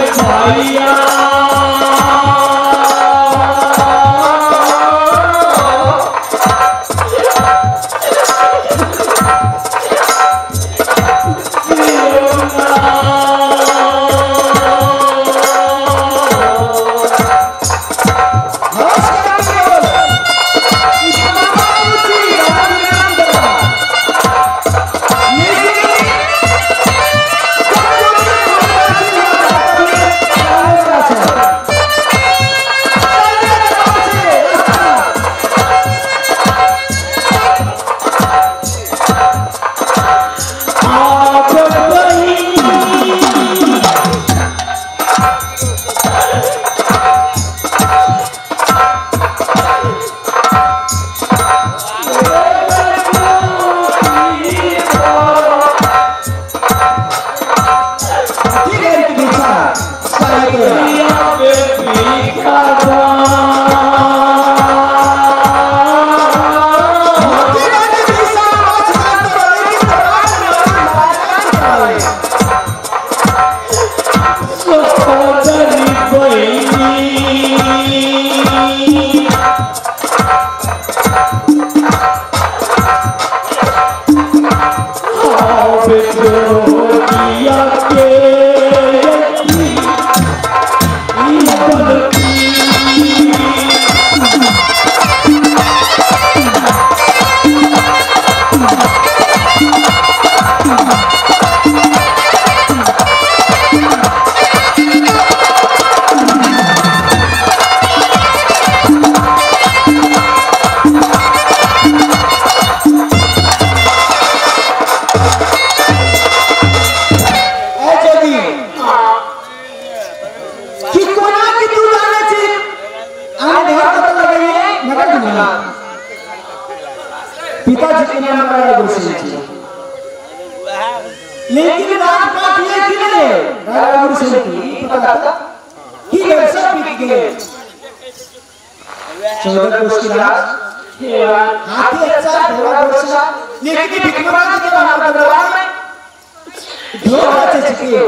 भैया पिताजी के नाम लगाया गुरुसिंह जी, लेकिन राजपाट ये कि नहीं राजा गुरुसिंह की पता था कि वर्षा बीत गए 14 वर्ष की राज हाथी अच्छा घोड़ा वर्षा, लेकिन विक्रमादित्य के नाम दरबार में धोखा चुके।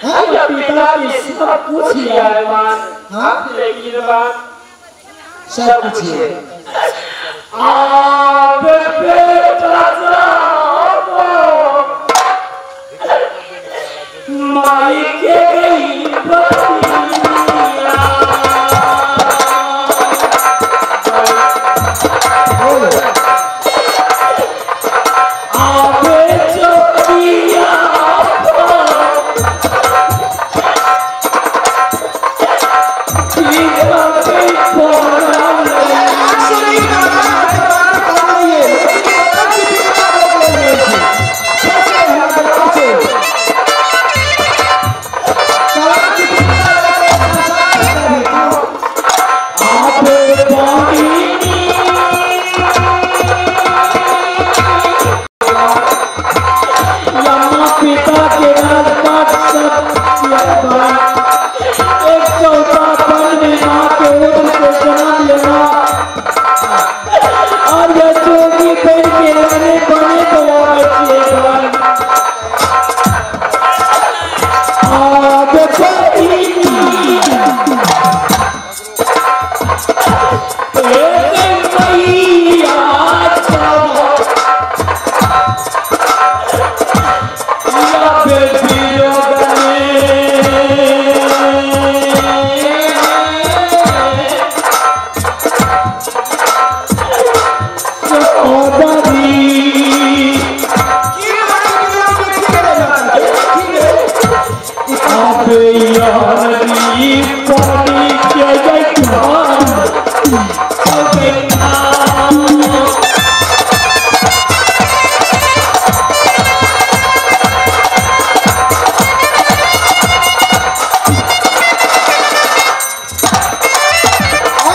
हाँ पिता की सब कुछ लिया है मान, हाँ लेकिन बात सब कुछ है। आप बेटा माई के गई बतिया आप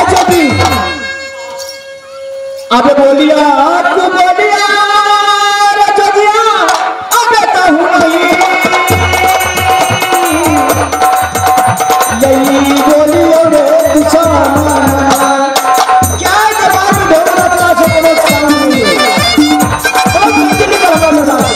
चौकिया अबे बोलिया तू बोलिया रजगिया अबे कहूं नहीं यही बोलियो रे दुश्मन क्या जवाब ढोलना चला से कोनो काम नहीं बहुत मुश्किल निकल रहा है।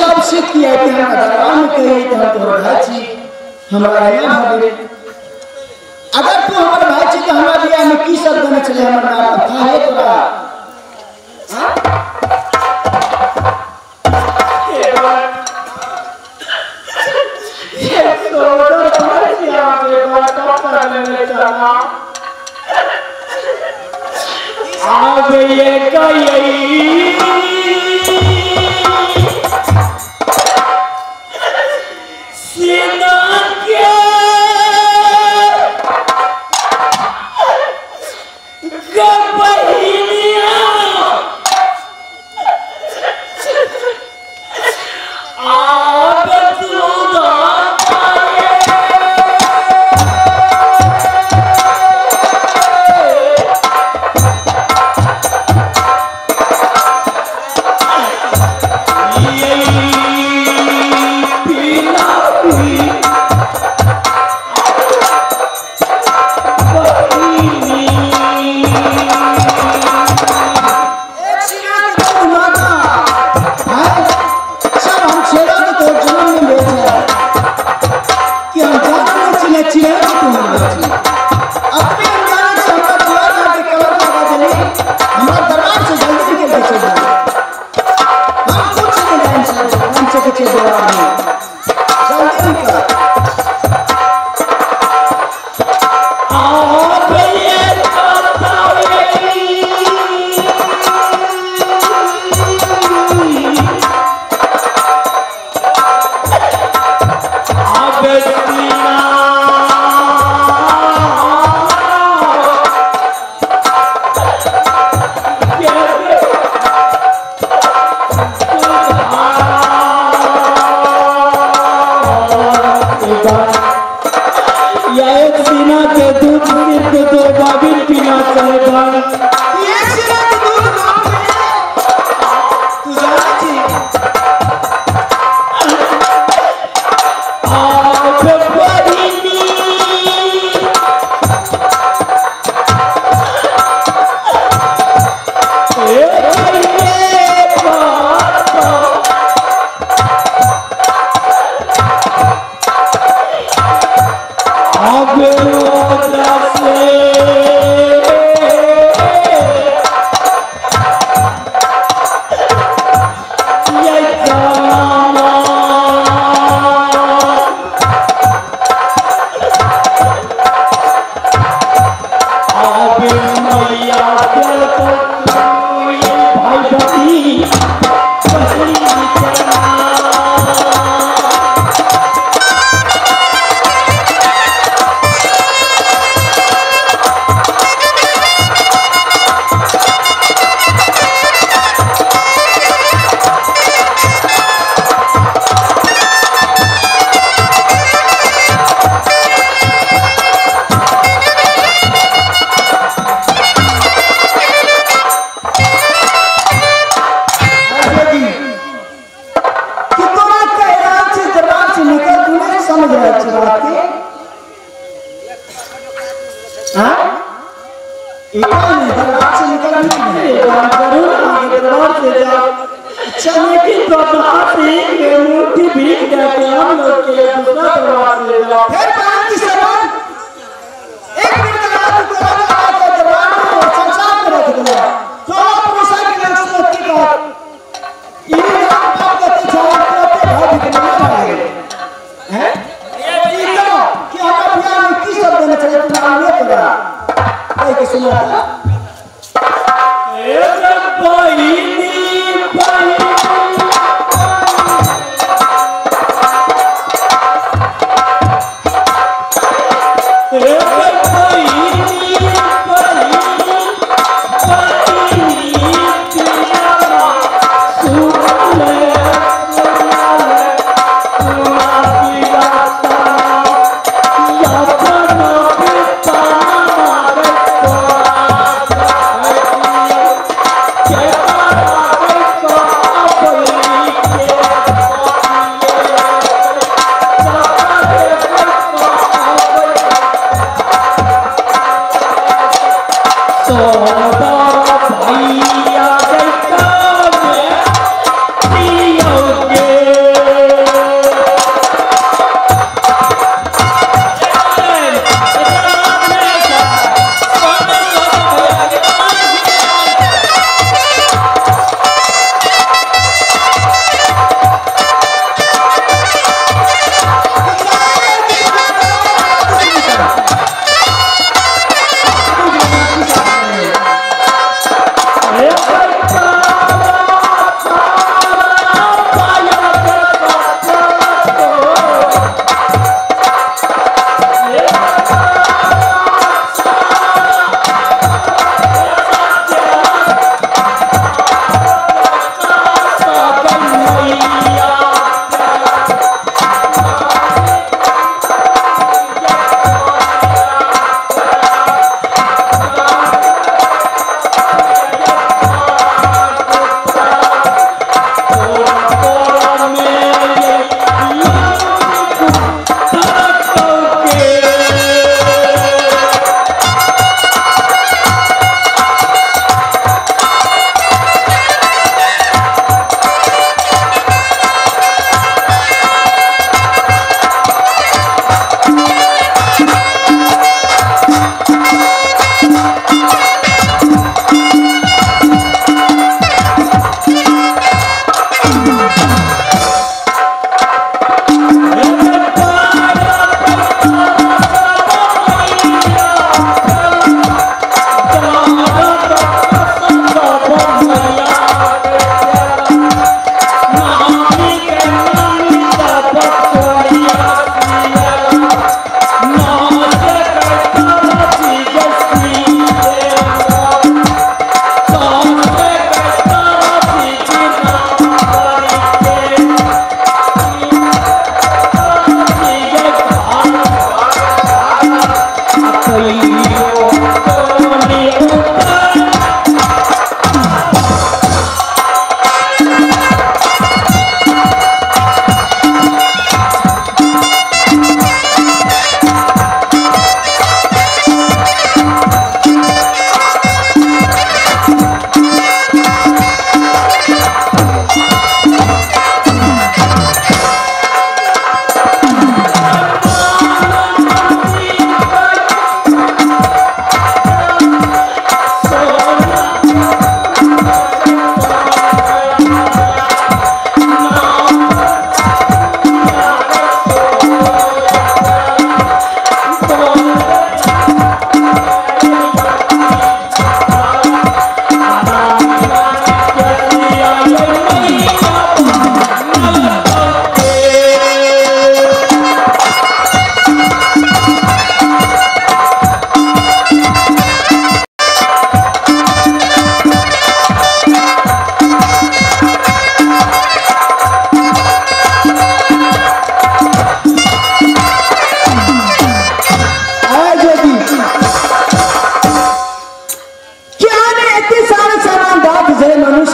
सब सीख के आके हमरा दरबार में कही कि हम तोहर भाई छी, हमरा ना भावे। अगर तू हमर भाई छी तो हमरा बियाह में की सब देने छले हमर नाम काहे तोरा? अब ये कई सीना के गबहिनिया आब तू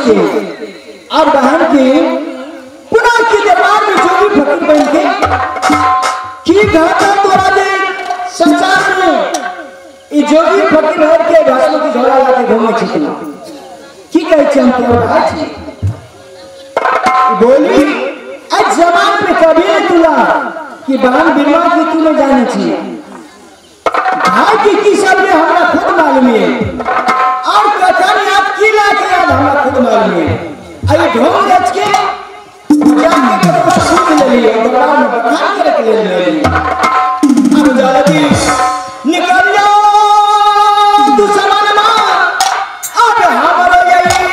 के और बहन के पुनः की दरबार में जोगी फकीर बन के की घाटा तोरा दे संसार में ई जोगी फकीर भर के भस्म की झोला लाके घूमे छी की कहै छी हम तोरा भाई छी बोली आज जवान पे कभी नहीं तुला कि बहन बिरवा की तू नहीं जाने छी भाई की सब में हमरा खुद मालूम है और कथन आप की लाके याद हमरा खुद मालूम है। अरे ढोंग रच के जाके ककरो सूद ले लिए दरबार में बखान करके ले लिए। अब जल्दी निकल जाओ दुश्मन मां अब हमरो यही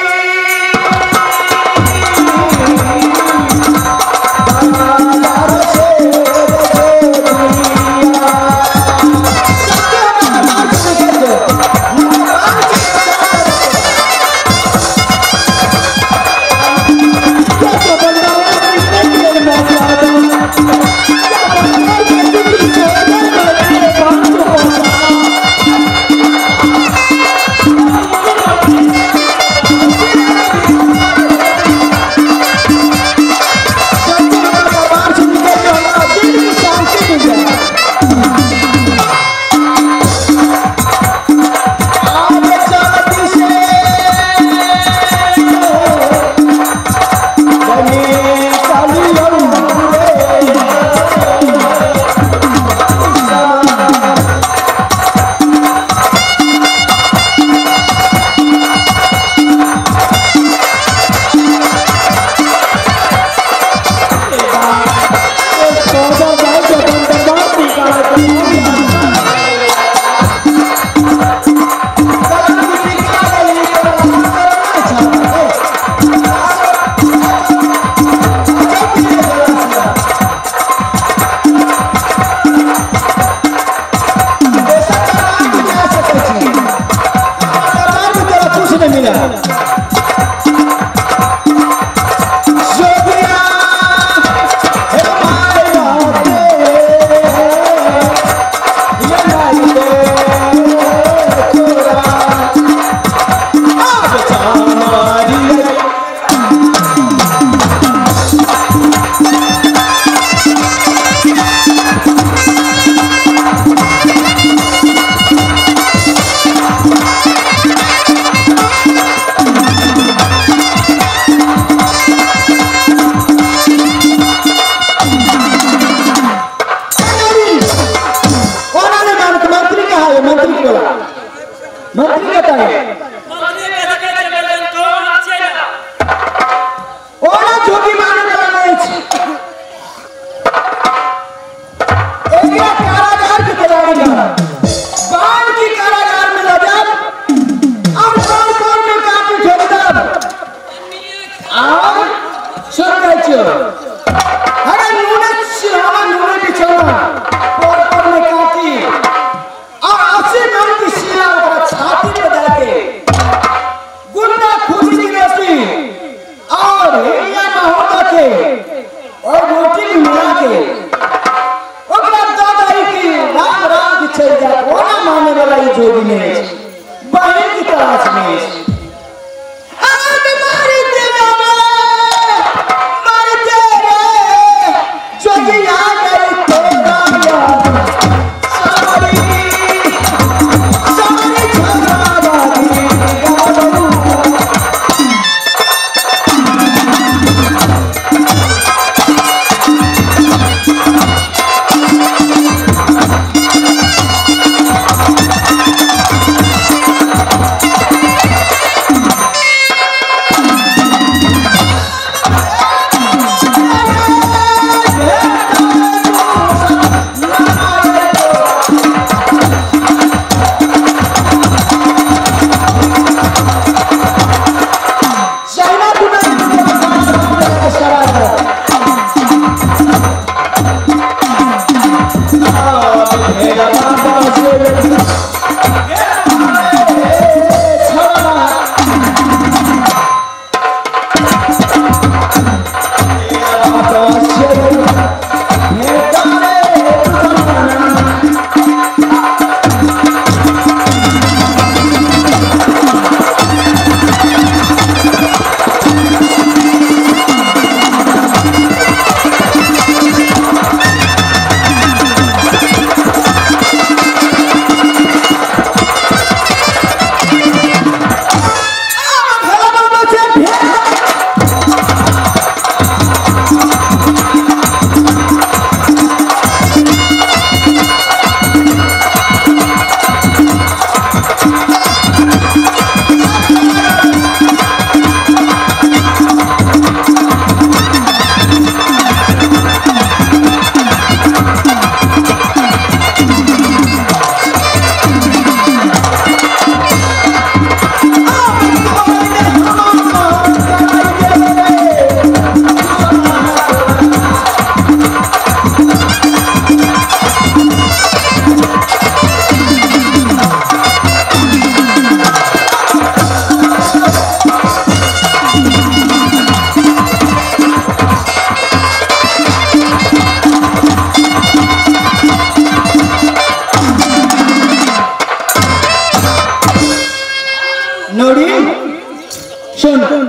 सुन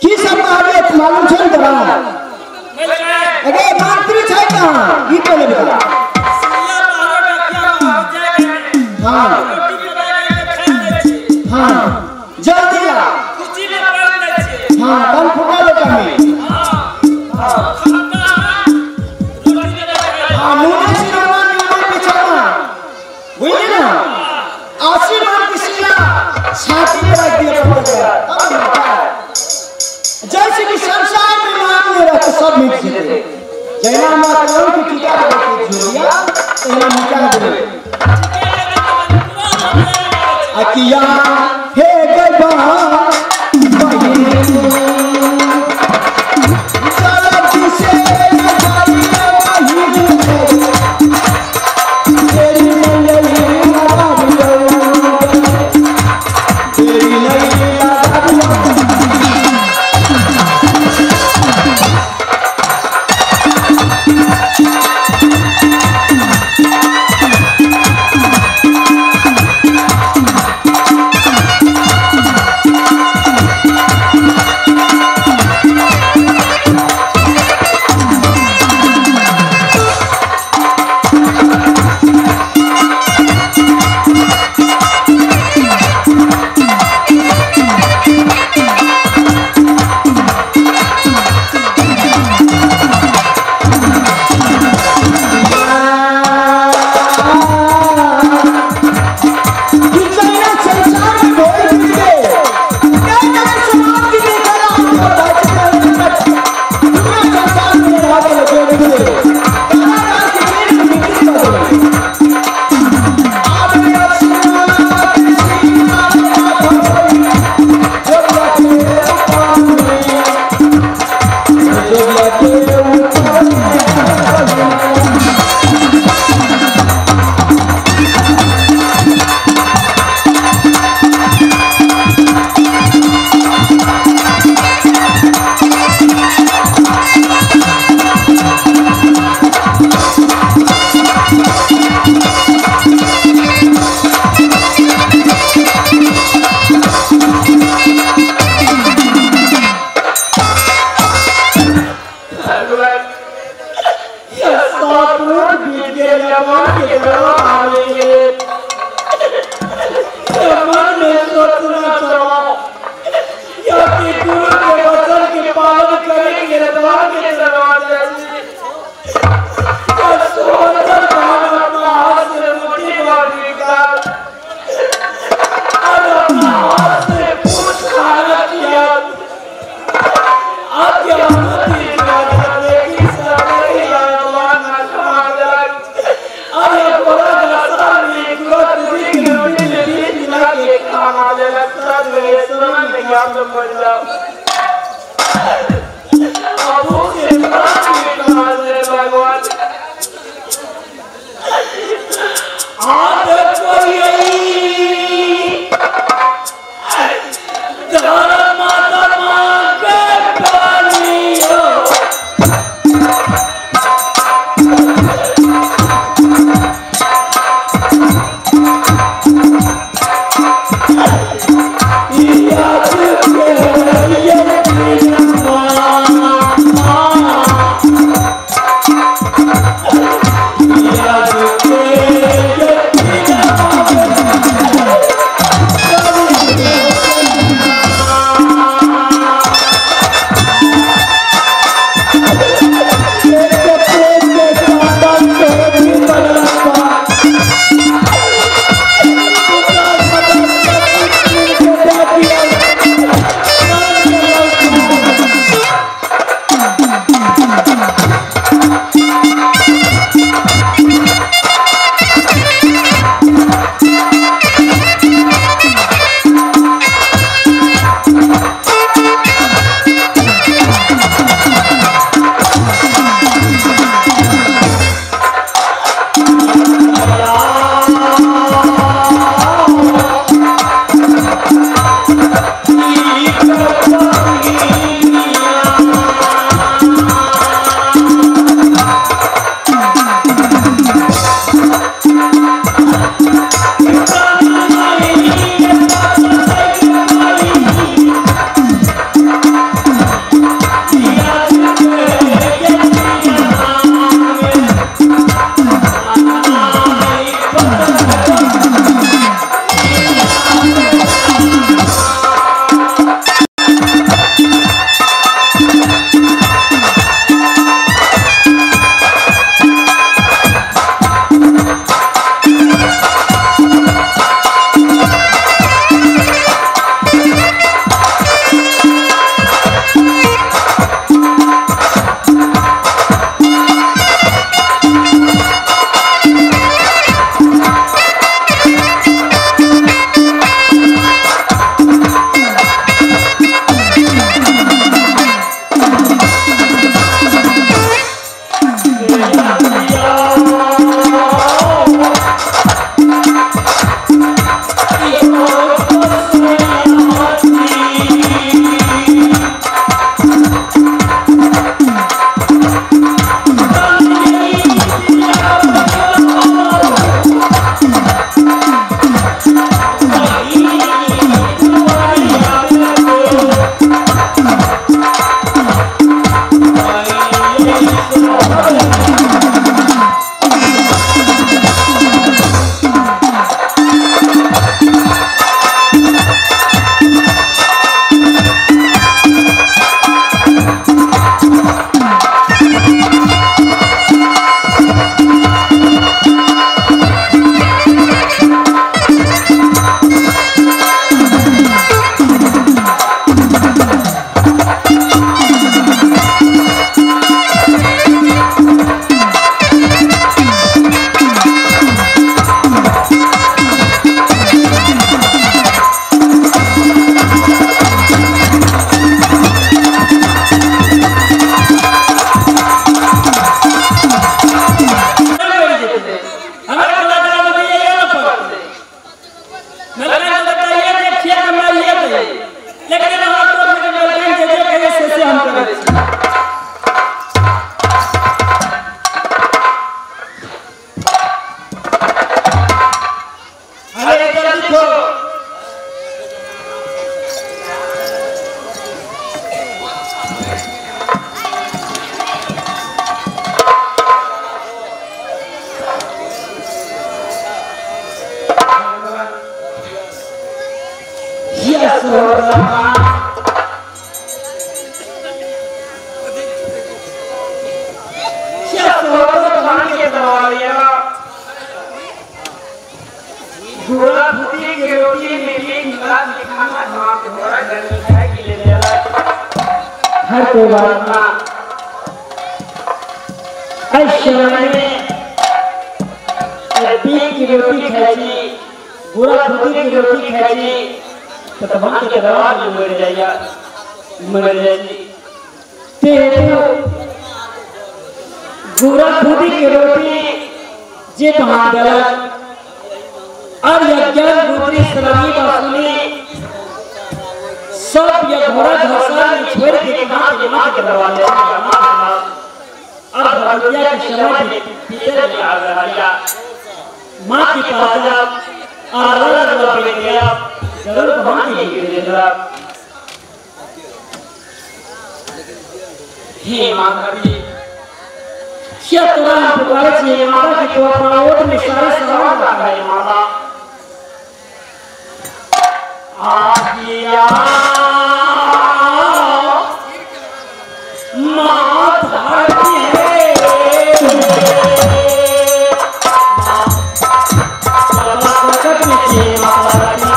की सब कहबे मालूम छन तोरा? अरे मंत्री छै कहां ई पहिले बता। हां हां जल्दी आ हां कल फुटा लो कमी। हां हां नूने सिरोना नूने बिछाना बुझली ना आशीर्वाद किसीला छाती पे रख दिया पड़ गया। जैसे कि संसार में नाम ले रहा तो सब मिट जेते जैना माता की टीका के झोलिया तहना मिटा दे अकिया हे गबा Yeah. खैर कोई बात नहीं। ऐसे में पीक की रोटी खाई छी, गोरा खुदी की रोटी खाई छी तो तमाम के दरबार में मर जाइया मर जाई। तेरे गोरा खुदी की रोटी जे बहा देलक और यज्ञ गुत्री श्रमी बासुनी सब ये घोड़ा घसा में छोड़ के कहां के मां के दरवाजे और भगवतिया के समय पीते आ रहा मां की पास और अलग अलग गया जरूर भगवान की गिर। हे मां धरती क्या तोरा हम पुकारे छी माता की तो अपना ओट में सारे सामान रखा है माता आगिया मां धरती है संकट में छी माता रानी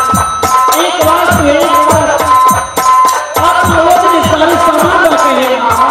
एक बार तो एक बार अपना ओट में सारे सामान रखे हैं माता।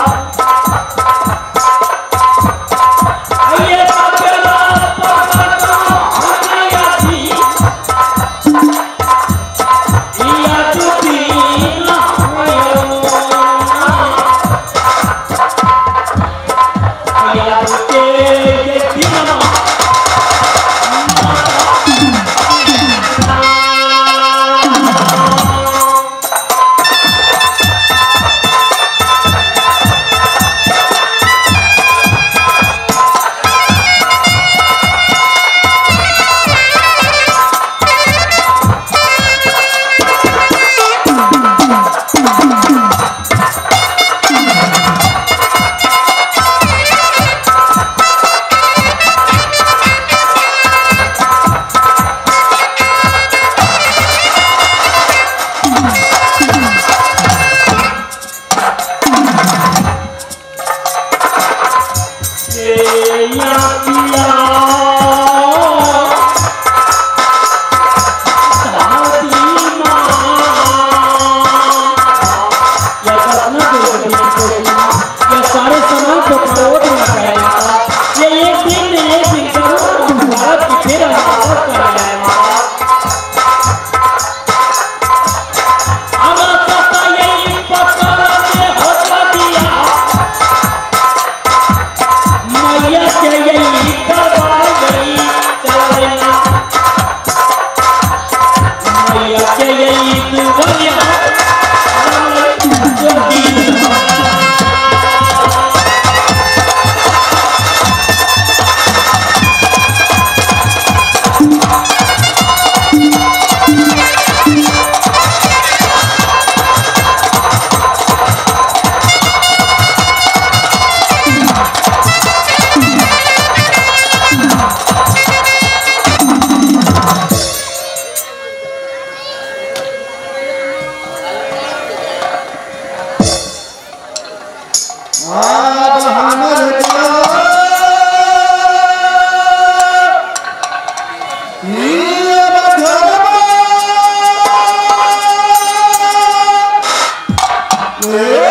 Yeah.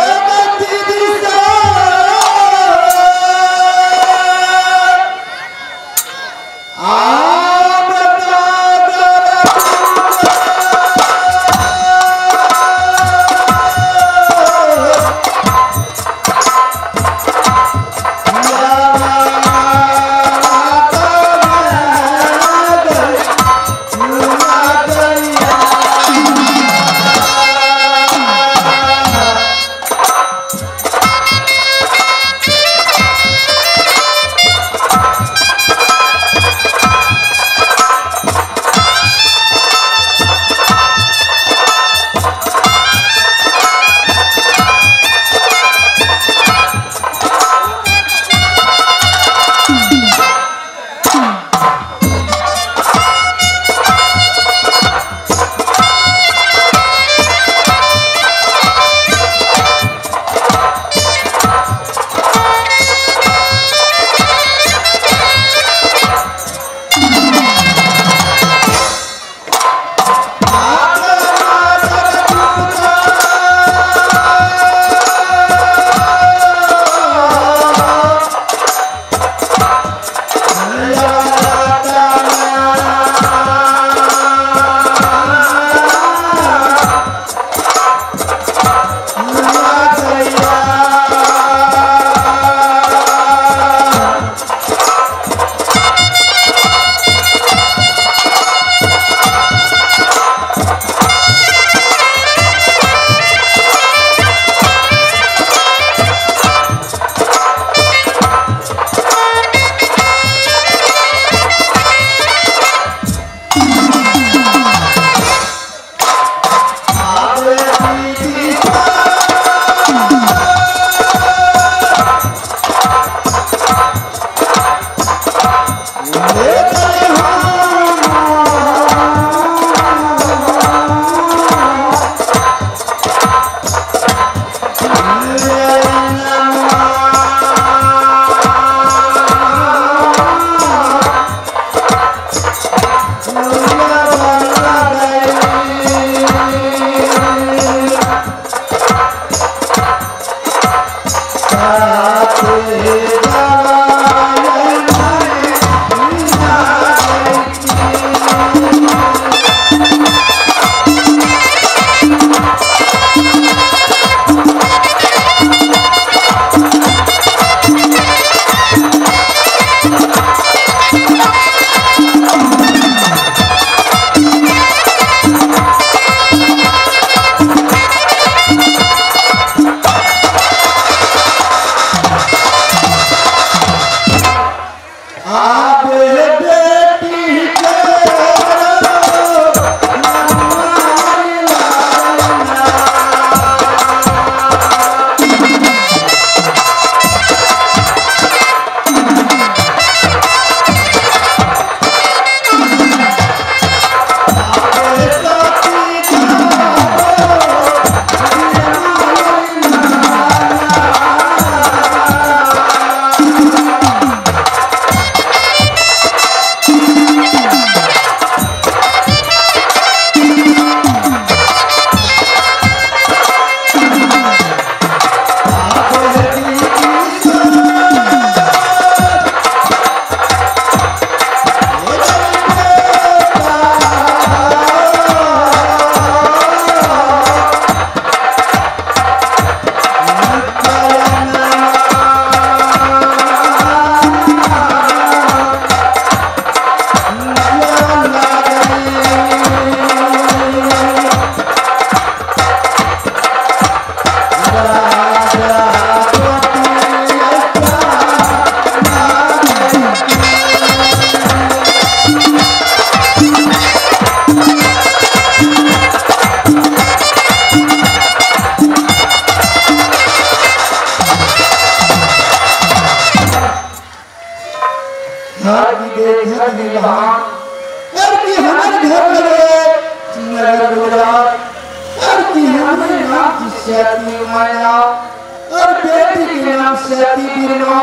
और बेटी के नाम सती बिरनो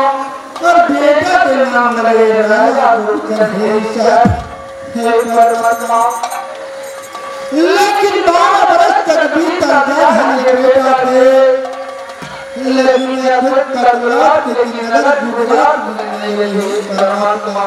और बेटा के नाम लगे राजा परमात्मा। लेकिन 12 बरस तक बीता गया है बेटा के, लेकिन गुजरात में नहीं परमात्मा।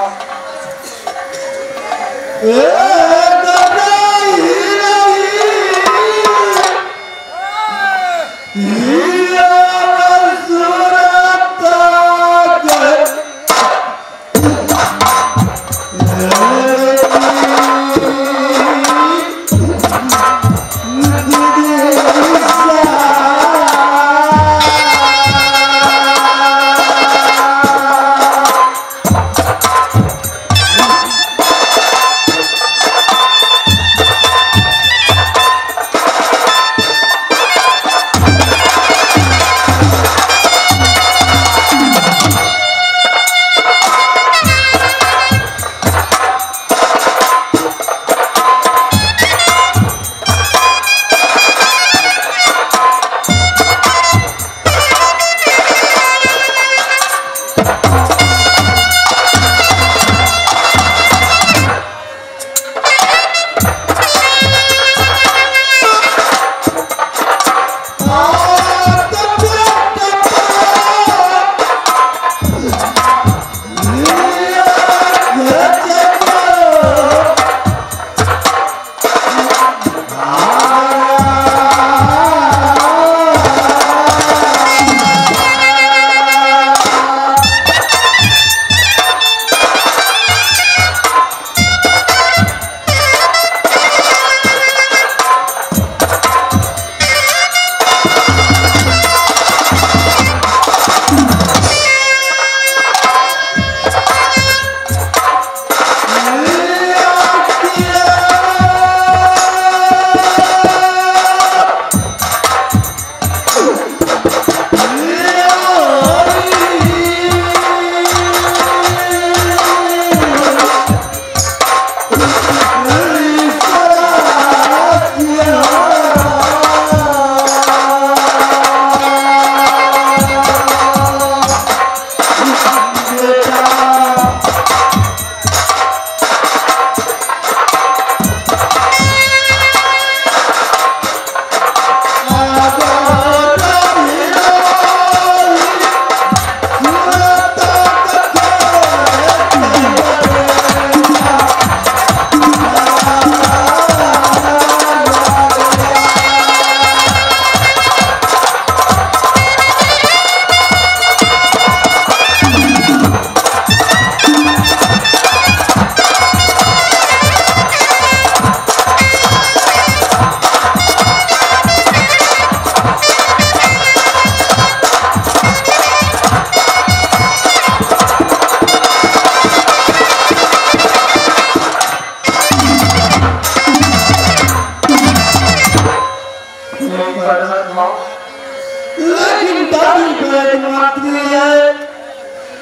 लेकिन दादी बैद मंत्री है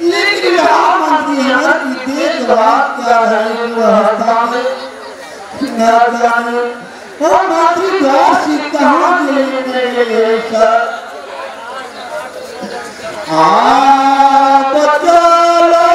लेकिन यहाँ मंत्री है कि देखभाल क्या है व्यवस्था में न जाने वो मंत्री द्वार से कहाँ मिलने सर आप चलो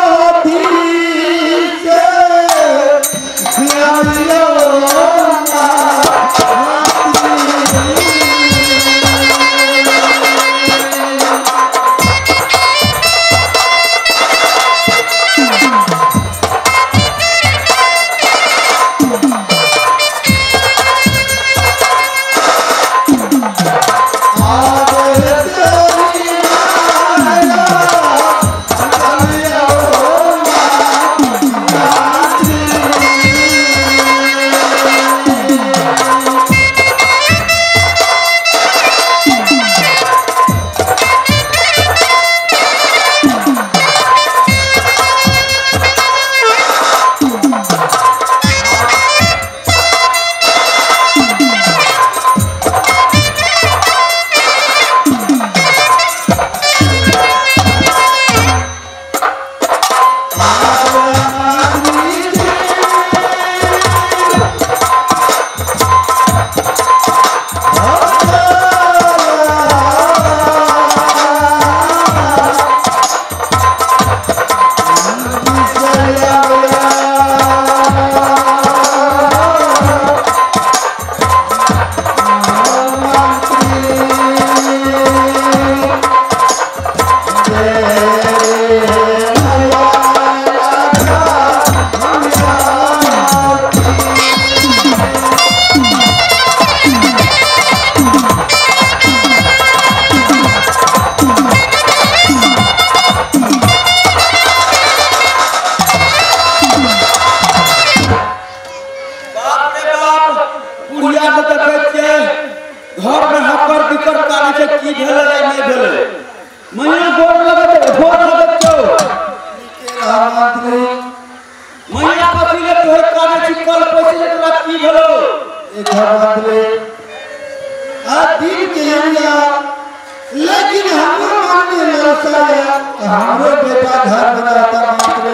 लेकिन हमरो मन में ललसा है हमरो बेटा घर बनाता मात्र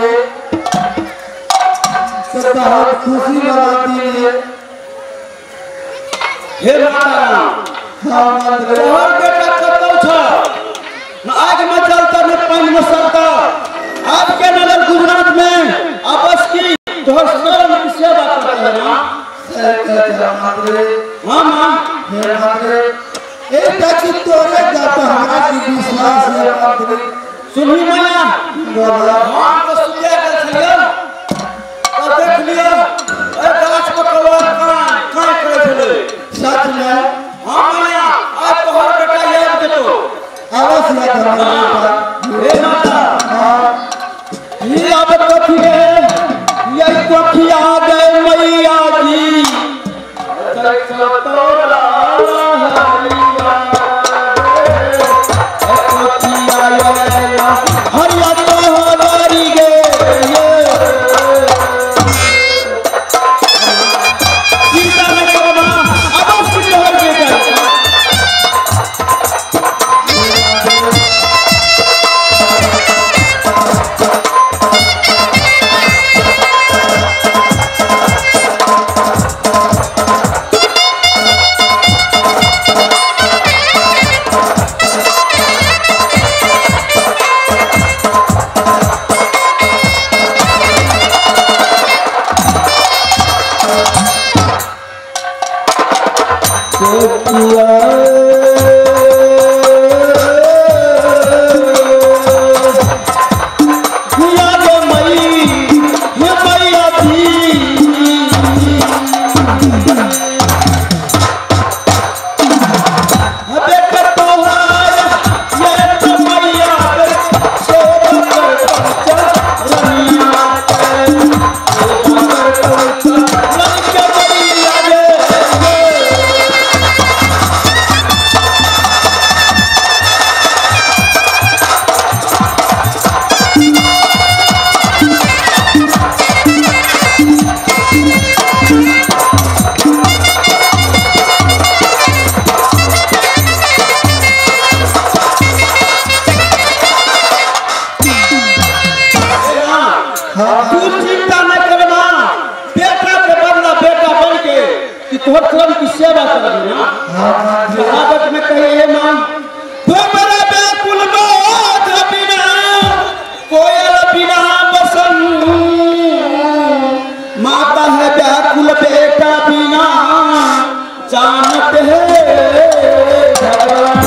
तो बहुत खुशी मनाती है। हे माता राम, तोहर बेटा कतौ छ न आग में जलता न पानी में सड़ता। आज के नगर गुजरात में आपस की तोहर शरण की सेवा करता है ना। हाँ माँ, एक तोरे जाता हमरा की विश्वास है मात्र। सुनही मैया, हम तो सुनिया गेल छलियै तो देख लियो ए गाछ पर कौआ कां कां करै छलै। सच में? हाँ मैया, आज तोहर बेटा याद जेतो। अवश्य याद हमरा बेटा। हे माता, ही अब कथी रे ये कोठिया दे मैया जी तोरा हरिया तोहरी गे चिंता न करबा अवश्य तोहर बेटा। है व्याकुल बेटा बिना जानत है भगवान।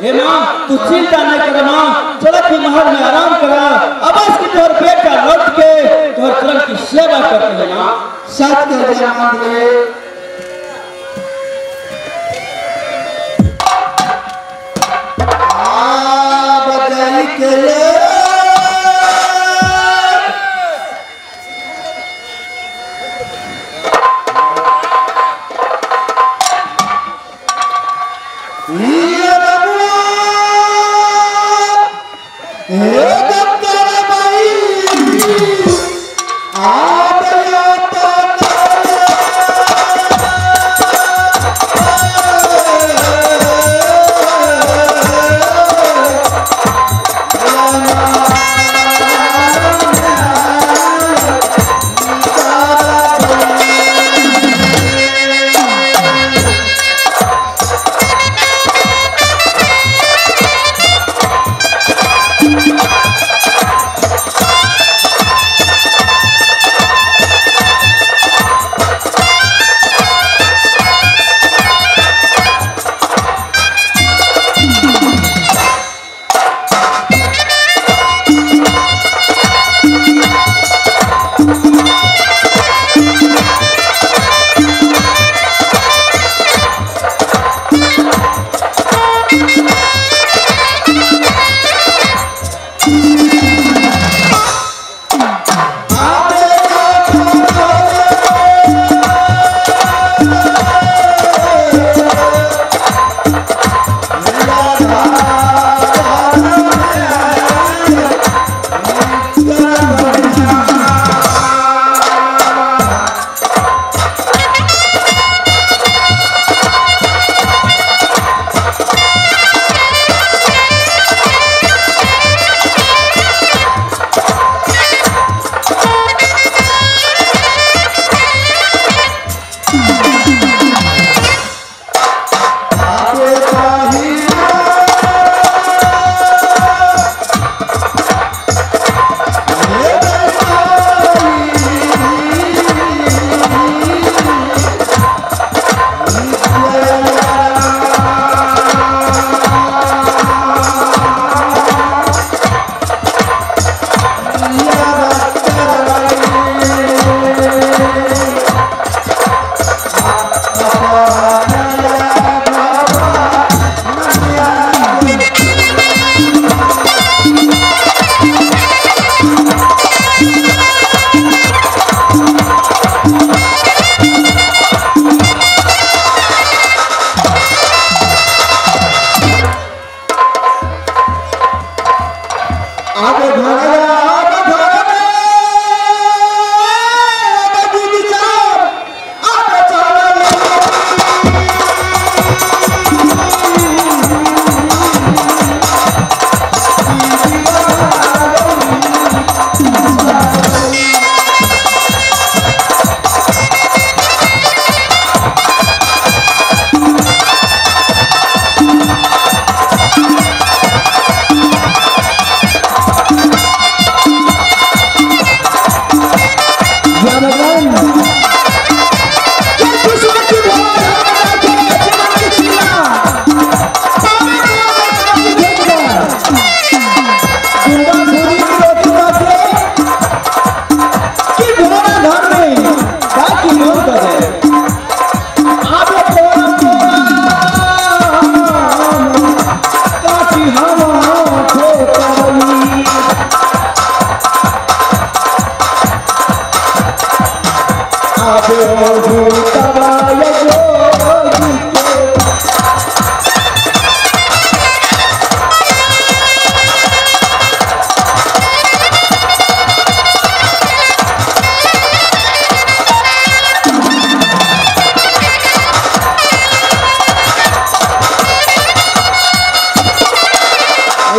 हे माँ तू चिंता नहीं कर माँ, थोड़ा की महल में आराम करा, अवश्य की तोहर बेटा लौट के तोहर चरण की सेवा करते हैं माँ। सच कह जमात रे। आ बजाई के ले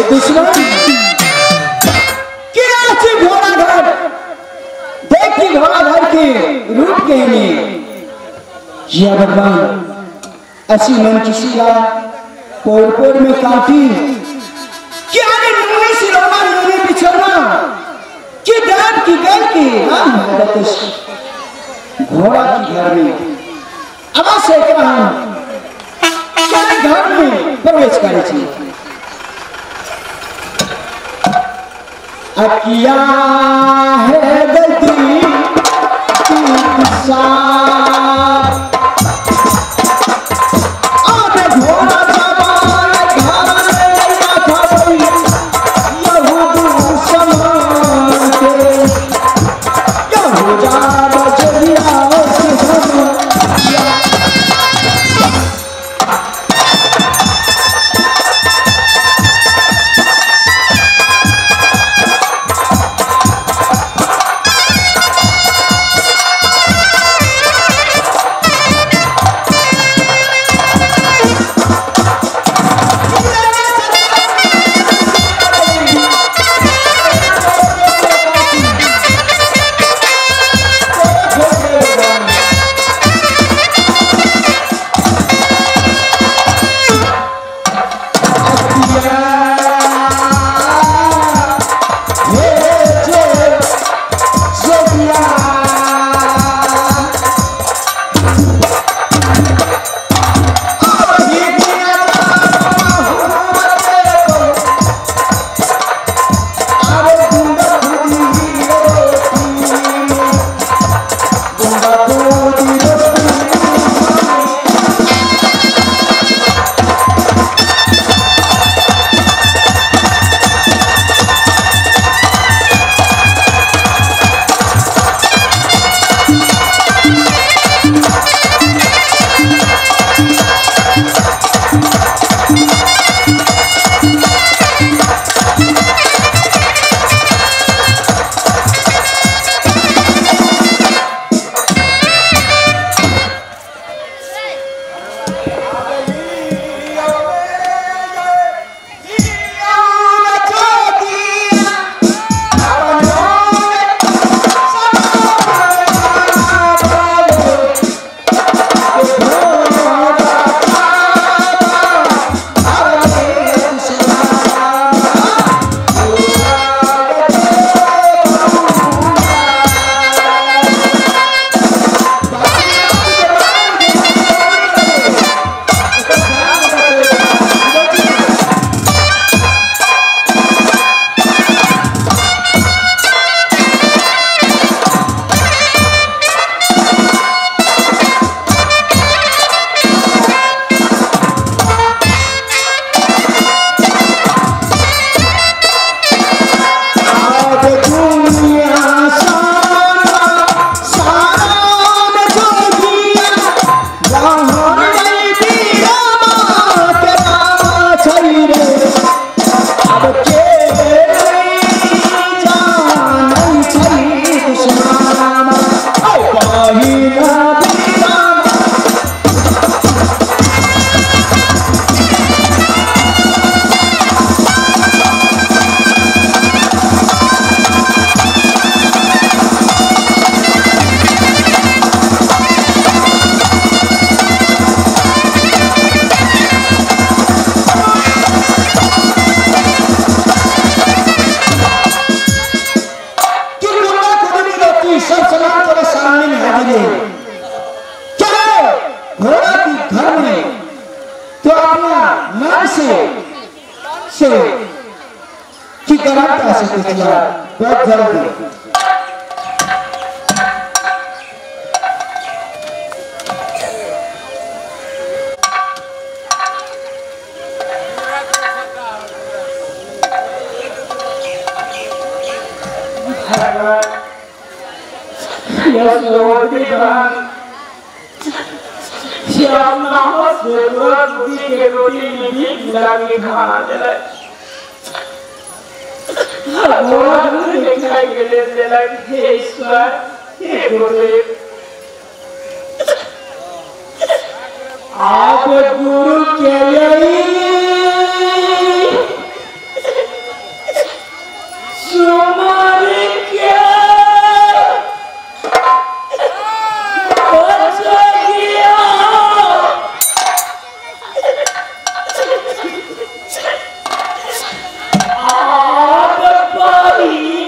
दुश्मन घोड़ा घर देखी घोड़ा घर के रूप के में या भगवान ऐसी मन किसी का पोर पोर में काटी क्या नूने सिरोना नूने बिछोना कि देव की गल की राम भगत घोड़ा की घर में अवश्य एकरा हम घर में प्रवेश करै छी। अकिया है गलती से कि गलत से बहुत जल्दी आप गुरु के सुमार के आप पाई।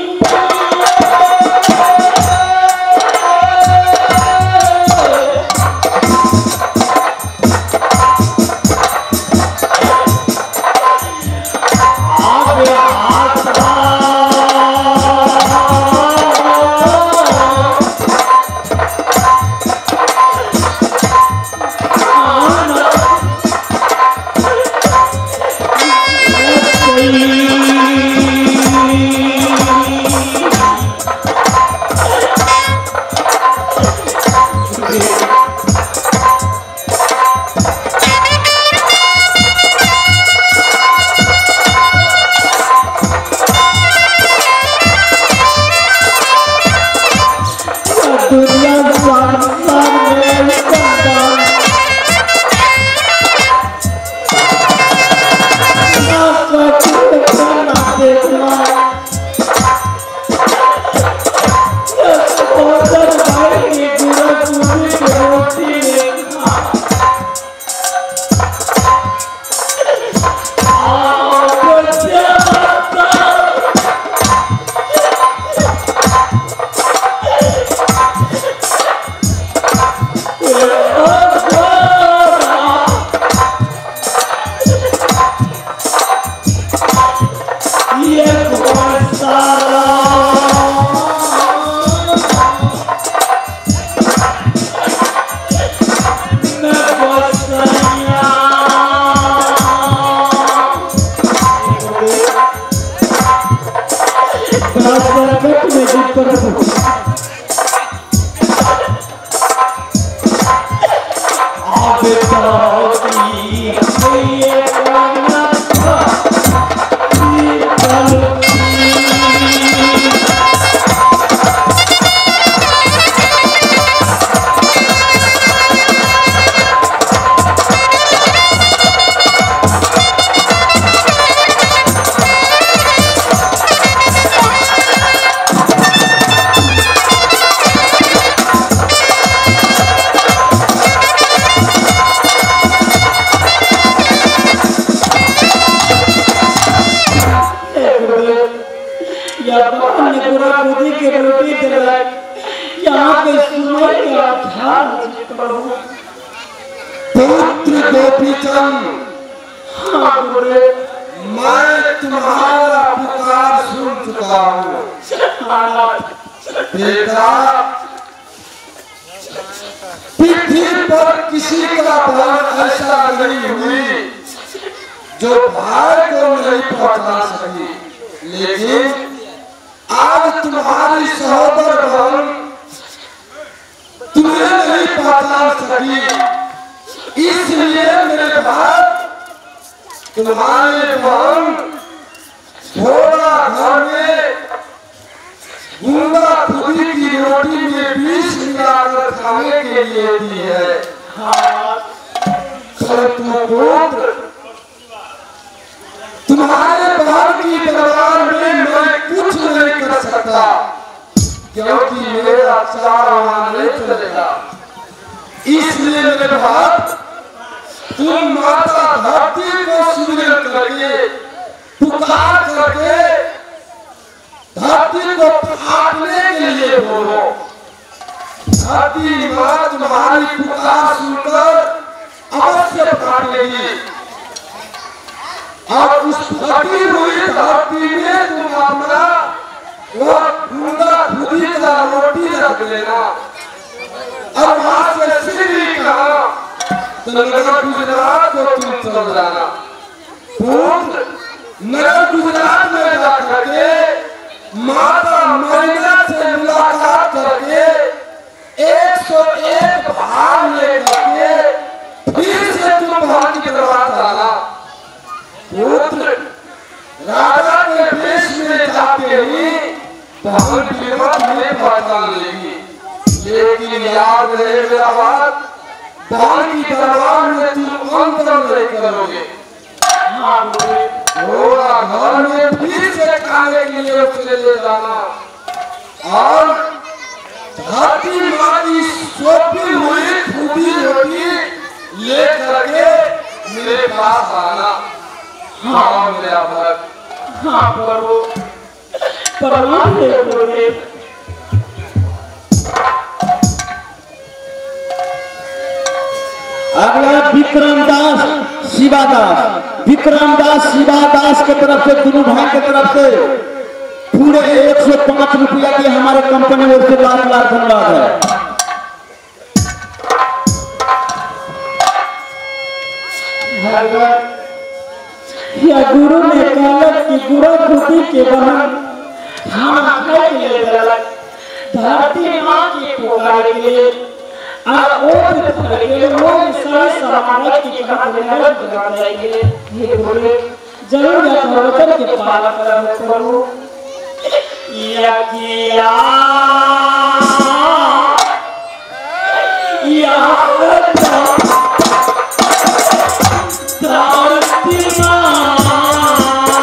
पुत्र गोपीचंद, मैं तुम्हारा पुकार सुन चुका हूँ। बेटा, पृथ्वी पर किसी का बहन ऐसा नहीं हुई जो भाई को नहीं पहचान सकी, लेकिन आज तुम्हारी सहोदर बहन तुम्हें नहीं पहचान सकी। इसलिए मेरे भाई, तुम्हारे बहन थोड़ा घर में गुंगा खुदी की रोटी में विष मिलाकर खाने के लिए दी है। परंतु पुत्र, तुम्हारे बहन की दरबार में मैं कुछ नहीं कर सकता, क्योंकि मेरा चार वहां नहीं चलेगा। इसलिए मेरे भाई, तुम माता धरती को सुमिरन करके पुकार करके धरती को फाड़ने के लिए बोलो। धरती माँ तुम्हारी पुकार सुनकर अवश्य फाटेगी और उस फटी हुई धरती में तुम अपना वह गुंगा खुदी का रोटी रख लेना और वहां से सीधी कहा तो नगर गुजरात को तुम चल जाना। पुत्र, नगर गुजरात में जाकर के माता मैना से मुलाकात करके 101 भार लेकर के फिर से तुम वहां की दरबार जाना। पुत्र, राजा के देश में जाते ही बहन विमल में पहचान लेगी, लेकिन याद रहे मेरा बात, बहन की दरबार में तुम अंतर नहीं करोगे। घोड़ा घर में फिर से खाने के लिए उसे ले जाना और धरती माँ की सौंपी हुई खुदी रोटी ले करके मेरे पास आना। हाँ मेरा भक्त, हाँ प्रभु, प्रणाम हे गुरुदेव। अगला विक्रम दास शिवा दास, विक्रम दास शिवा दास के तरफ से, दोनों भाई के तरफ से पूरे 105 रुपया के हमारे कंपनी ओर से लाख लाख धन्यवाद है। या गुरु ने कहलक कि गुरु खुदी के बहन खाना खाए के लिए देलक, धरती माँ की पुकार के लिए और लोग सारे सामान की नगर दुकान जाएंगे। हे गुरुदेव, जरूर वचन के पालन करो प्रभु। या किया या धरती माँ।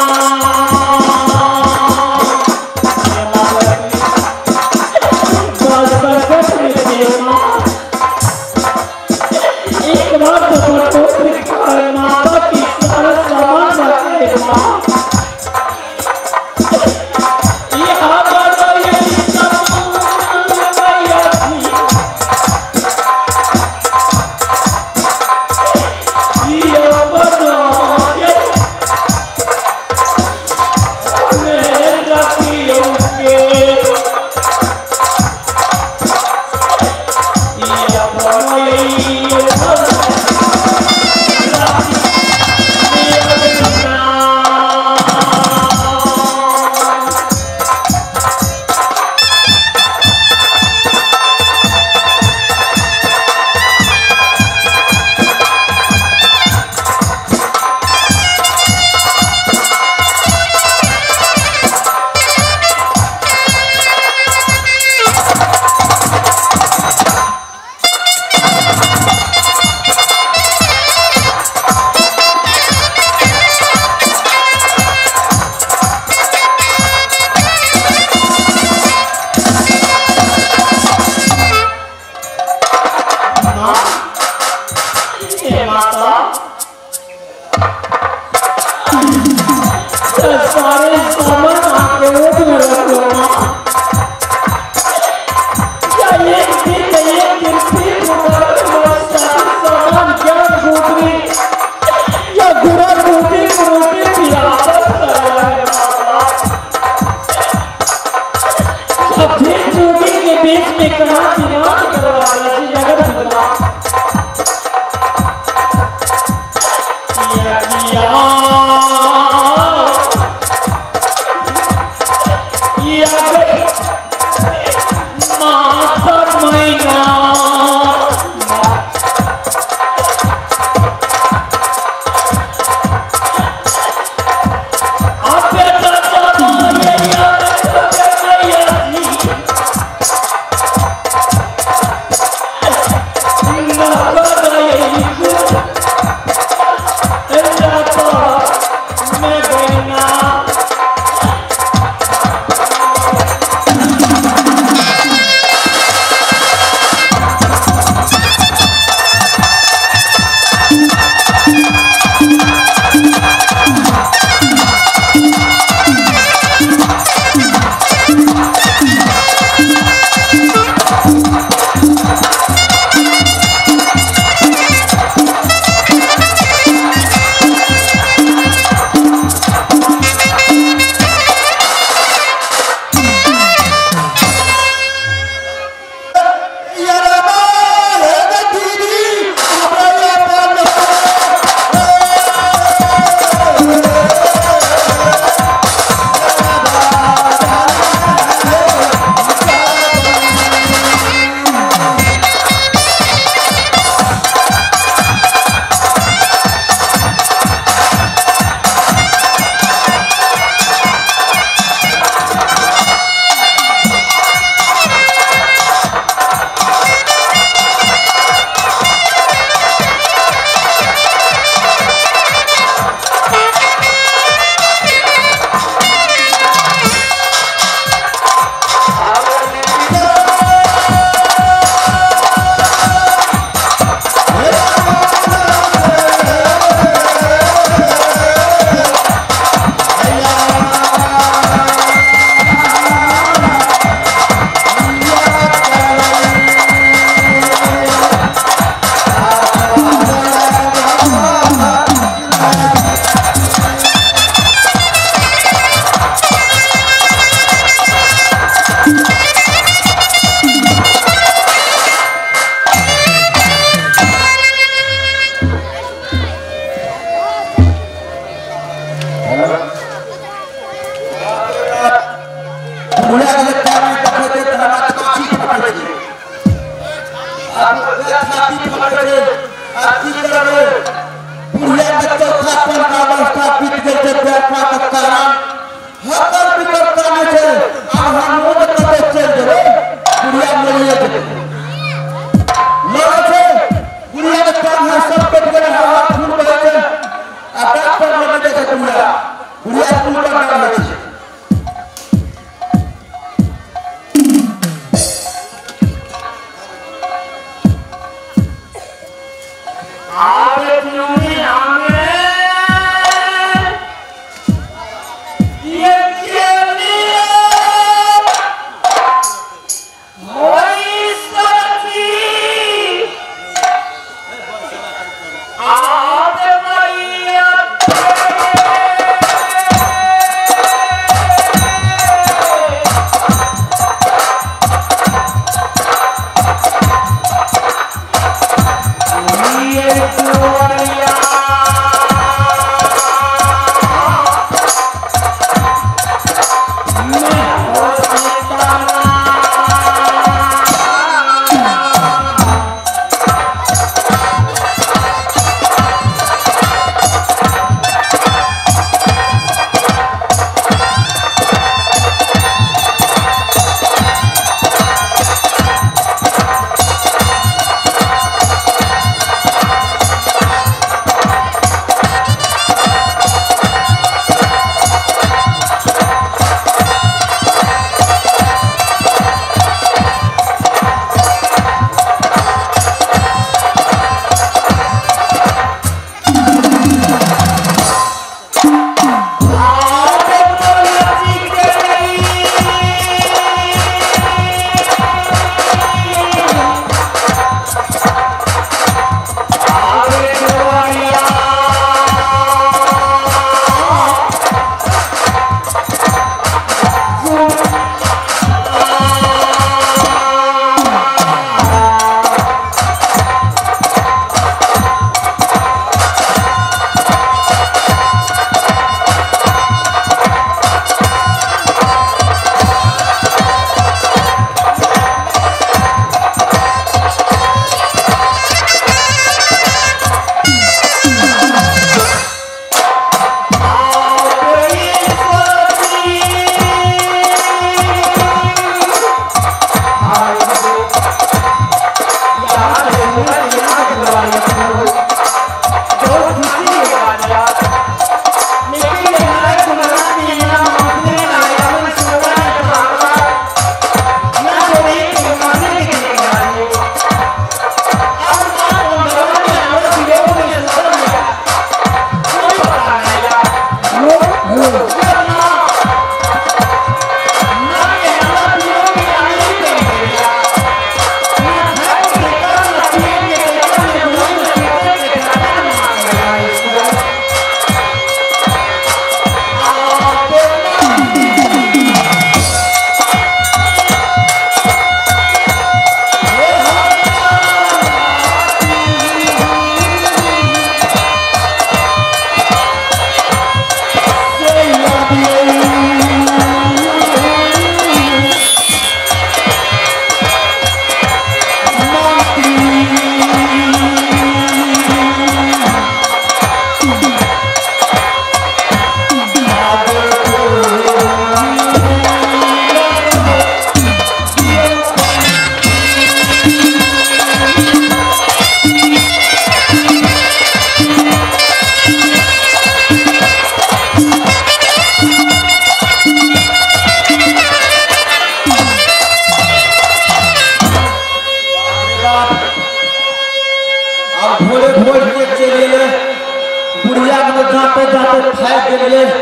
गेलै।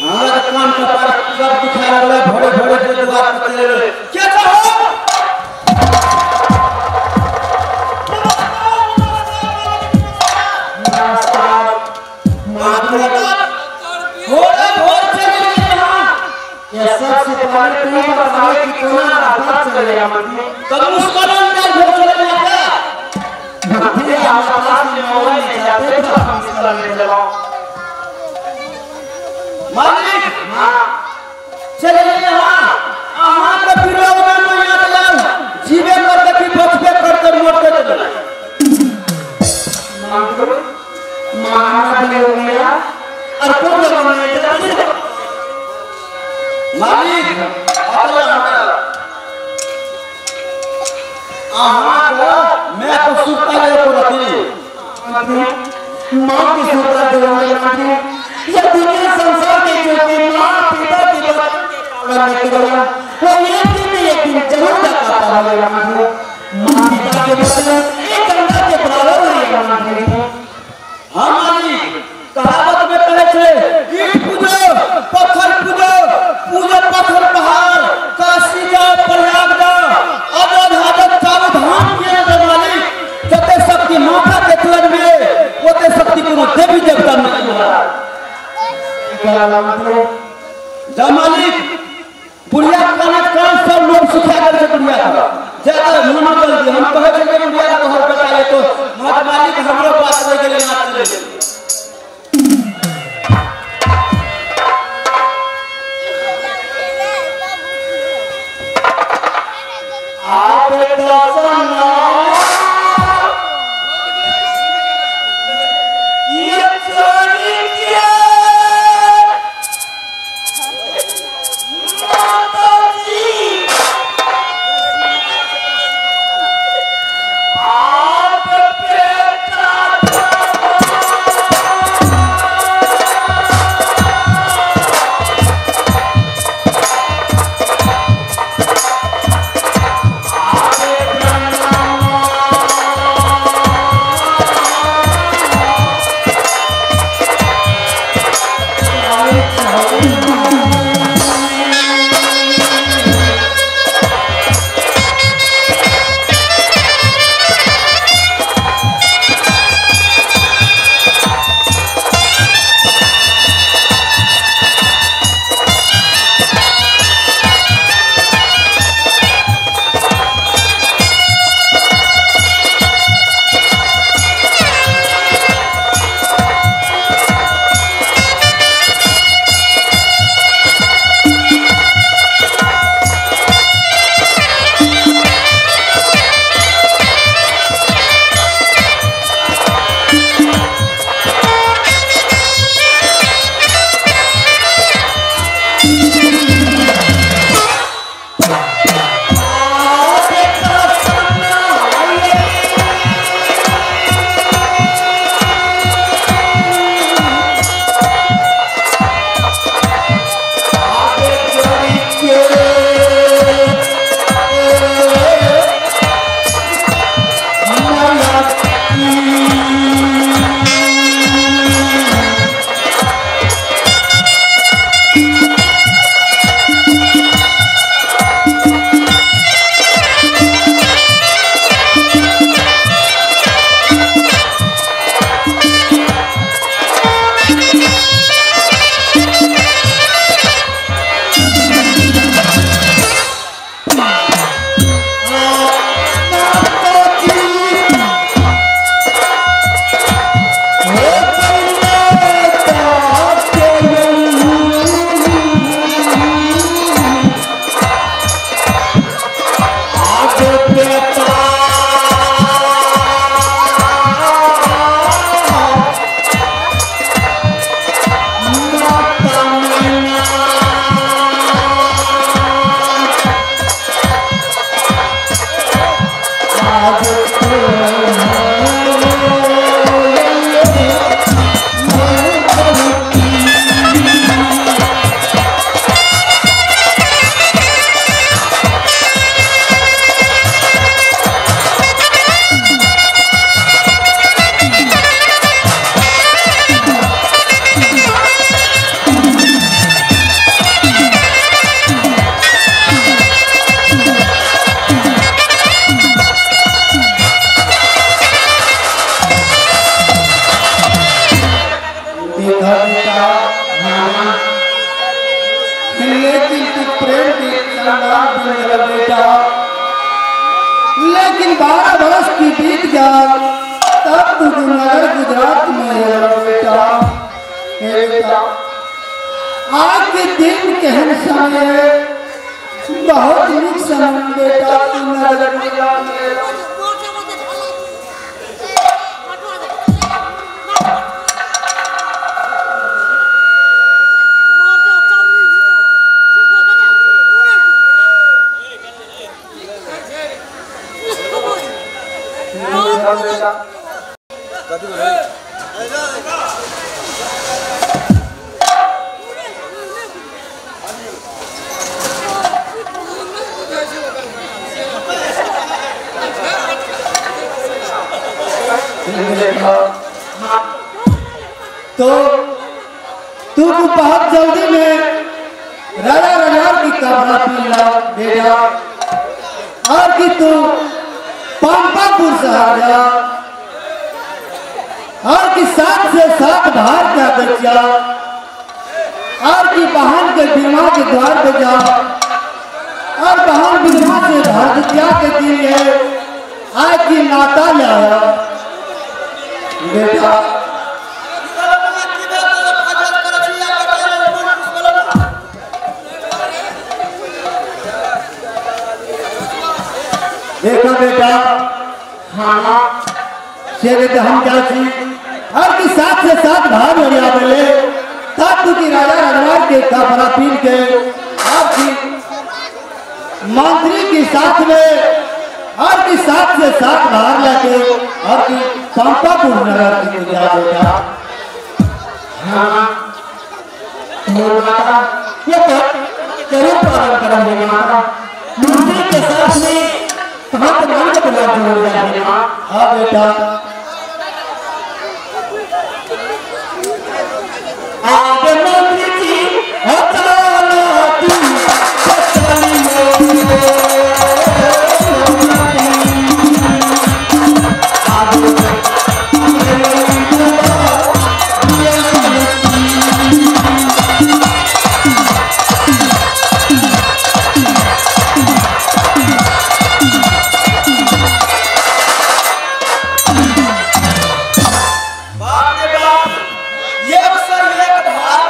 हमरा कान कपार सब दुखाय लगलै, भोरे भोरे के द्वार पर चले गेलै। के चाहो भोरे भोर चले गेलै। ये सबसे पहले तुम बताओ कि कोना रास्ता चलेगा मंत्री। तब मुस्कान अंदर भोर चले जाता मंत्री आपका पास में मोबाइल नहीं जाते तो हम मिसल में चलाओ मालिक। हां चले गए। हां अहां के विरोध में मैया लाल जीवे करते कि बचबे करते मरते चले। मंत्री माना ले मेरा और कौन लगाना है मालिक? अहां के मैं तो सुता ले पड़ती मंत्री मां की सुता देवाले मंत्री। ये दुनिया संसार के जो कि मां पिता के बचन के पालन नहीं करेगा वो एक दिन एक दिन जरूर धक्का पाएगा मंत्री। मां पिता के बचन एक अंडा के बराबर होएगा मंत्री। हां मालिक, कहावत में कहे छे ईट पूजो पत्थर पूजो, पूजो पत्थर पहाड़, काशी जाओ प्रयाग जाओ, अयोध्या हाजत चारू धाम के मालिक। जते शक्ति माता के चरण में ओते शक्ति कोनो देवी देवता में नहीं है। जा मालिक, बुढ़िया कानत कान सब लोग सुखा गेल छै बुढ़िया के। ज्यादा मुना जल्दी हम कहै छै कि बुढ़िया के तोहर बेटा ले तो मत मालिक हमरो पास रह गेलै ना चले गेलै। आप दसना ये चोरी के माता जी आप बेटा लेकिन तू प्रेम के चंगाल बन गया बेटा। लेकिन 12 बरस की बीत गया तब तू नगर गुजरात में है बेटा। बेटा आज के दिन कहन समय बहुत निक समय बेटा तू नगर गुजरात में। तो तू बहुत जल्दी में राजा रजार की कमरा पी ला बेटा, और कि तू पंपापुर शहर जा और कि 7 से 7 भार का बच्चा और की बहन के बीमा के द्वार पे जा और बहन बीमा से भारतीया के दिए आज की नाता लाया बेटा। देखो बेटा, हाँ से हम क्या छी हर की 7 से 7 भार बढ़िया बोले तब तू की राजा रघुवर के कपड़ा पीन के आपकी मंत्री के साथ में हर की 7 से 7 भार लाके हर की पंपापुर नगर की पूजा बेटा। हाँ माता ये तो जरूर पालन करेंगे माता, मंत्री के साथ में कहाँ तो मान के बुला जरूर जाएंगे। हाँ बेटा, आगे मंत्री जी चलो तुम बाप रे बाप, ये अवसर एक भार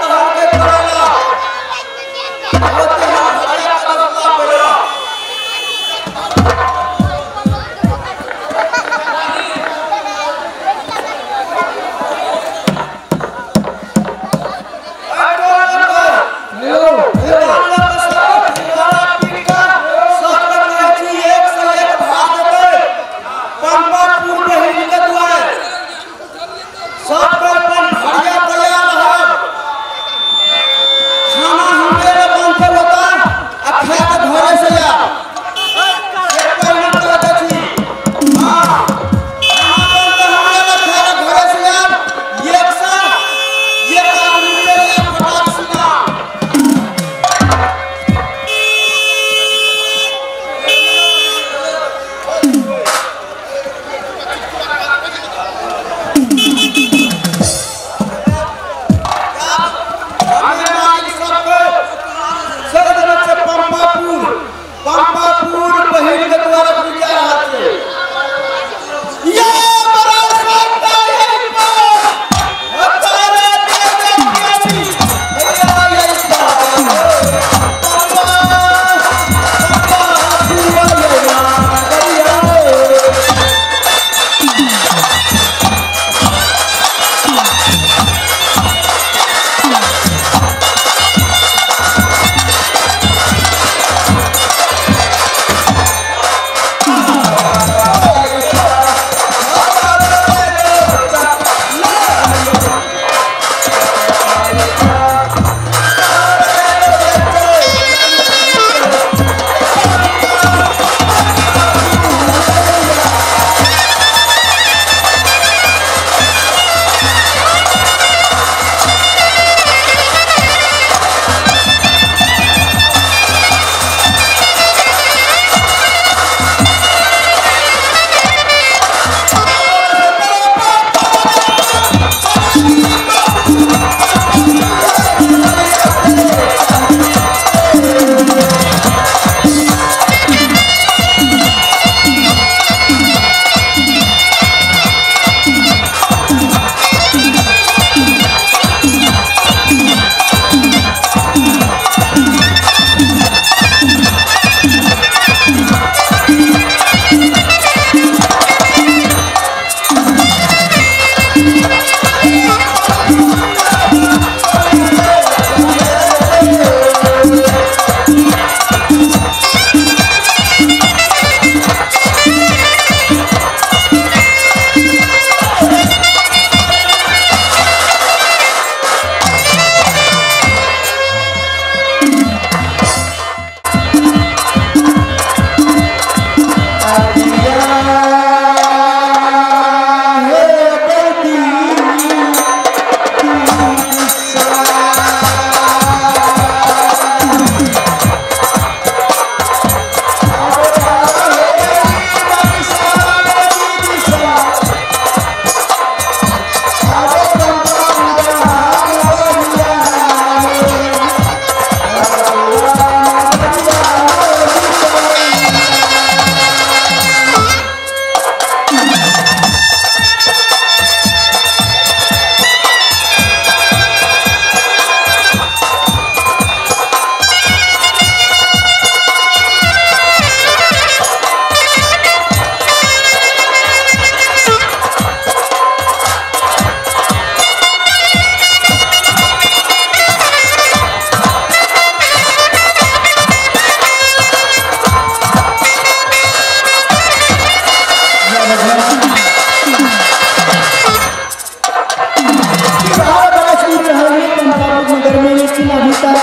लेकिन अभी तक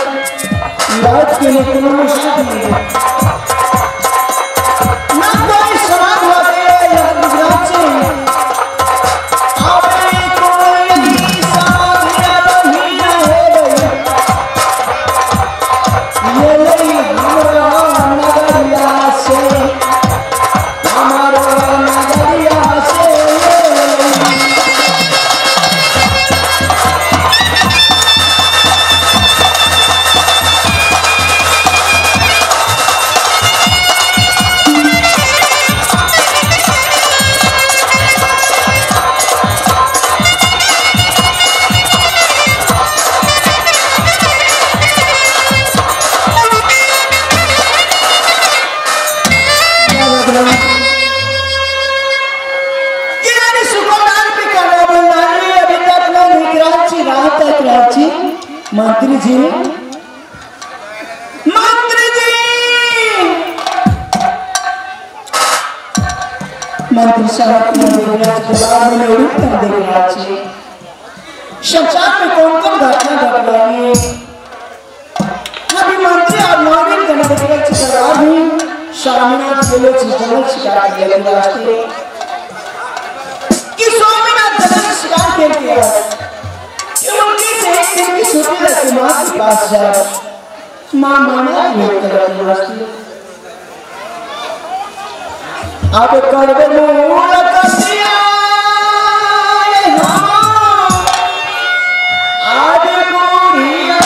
लौट के लिए कोनो निशान नहीं है। ना कोई सवाल हो गया यह गुजरात से आवे कोई साधिया नहीं है ये नहीं हमरा नगरिया से हमारा नगरिया से। मंत्री जी, मंत्री जी, मंत्री साहब संसार में कौन कौन घटना घट रही है। अभी मंत्री और नागरिक स्वामीनाथ शिकार कि स्वामीनाथ शिकार खेल के माँ के पास जाए, माँ माना अब कर मूल कसिया आज बुढ़िया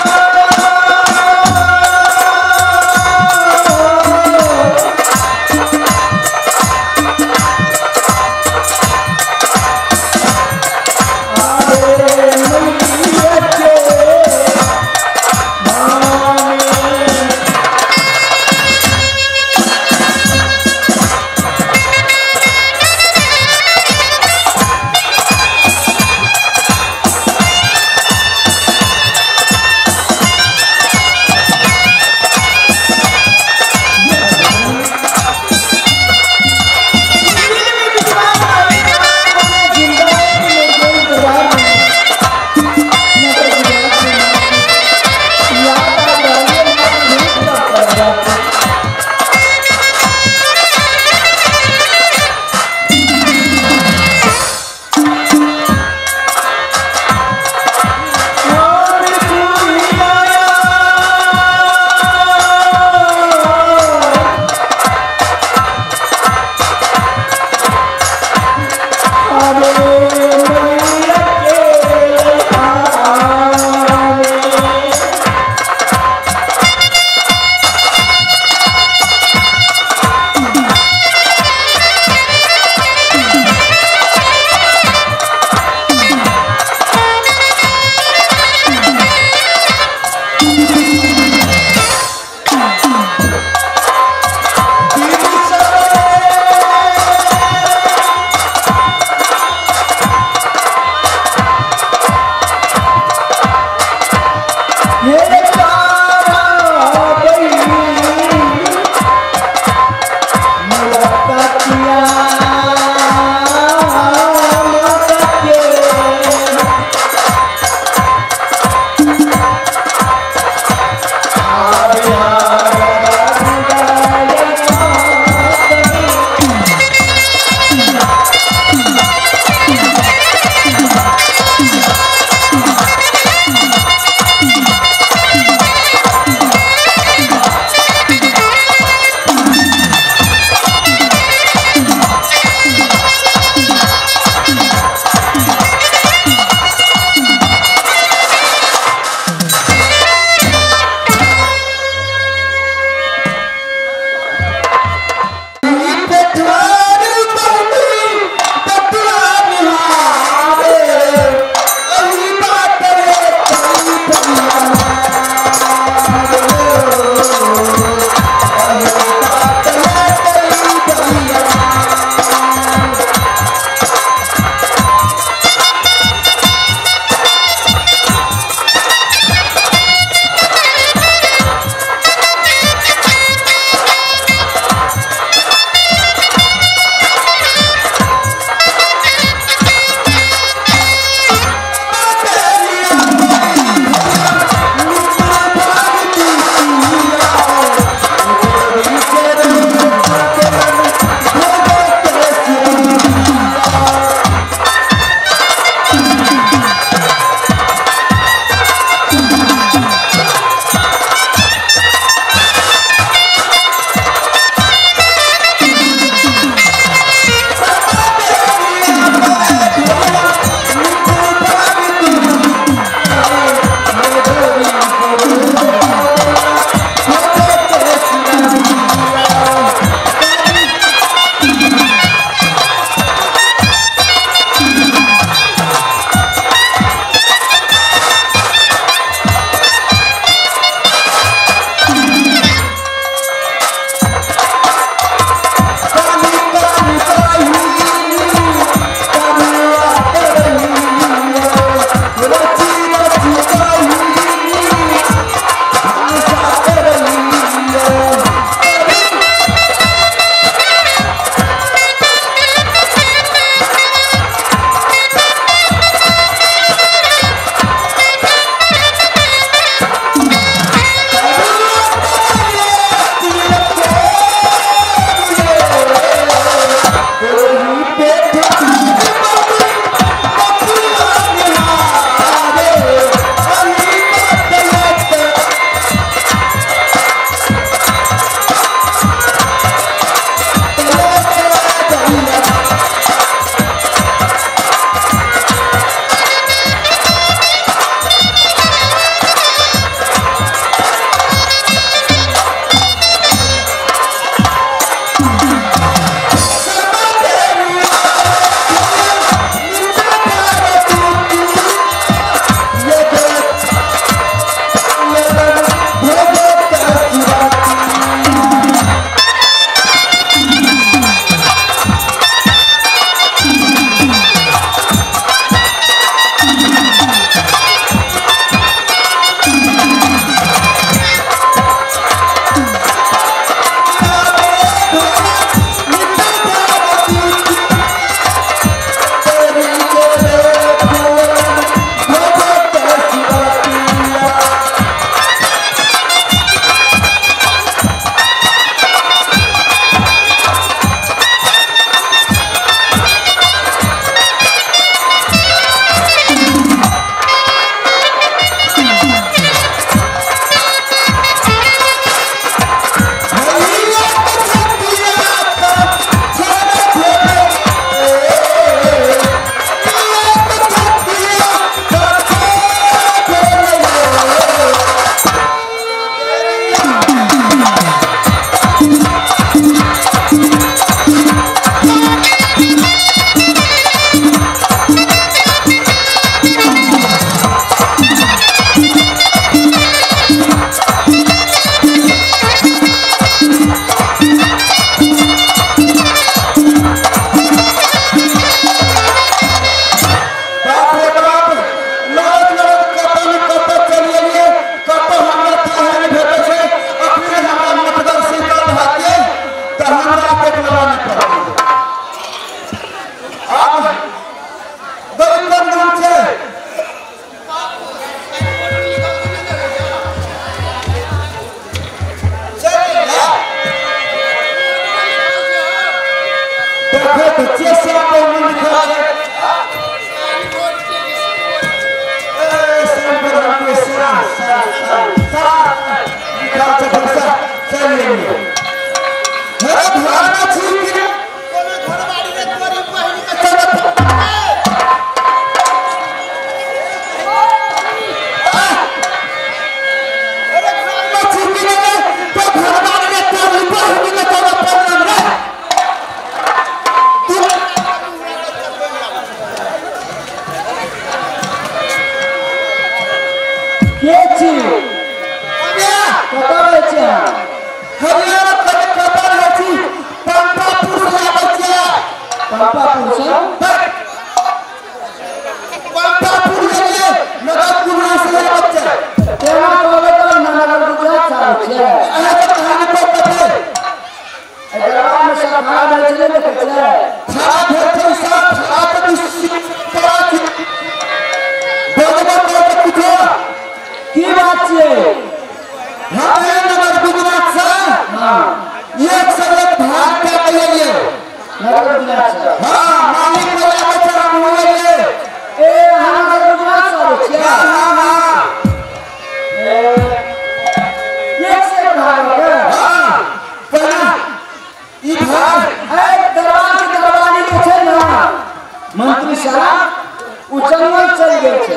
मंत्री साहब उ जंगल चल गए छे।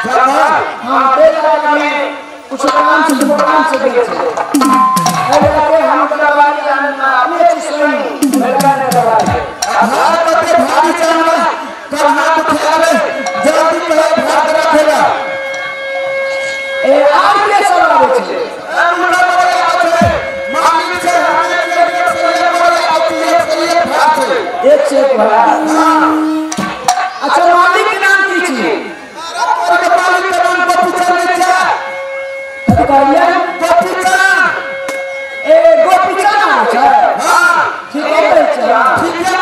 हां कुछ काम से दुकान से गए छे। अरे हम दरबारी अपने चीज सुन लड़का ने दरबारी हां कते भारी चलना कब हाथ उठावे जल्दी कहे भाग रखेगा। ए आर के चलावे छे मालिक से हमें एक से एक भाग। अच्छा मालिक के नाम की छी? मालिक के नाम गोपीचंद छै। कथि कहलियै? गोपीचंद। ए गोपीचंद नाम छै? हां ठीक है छै। ठीक है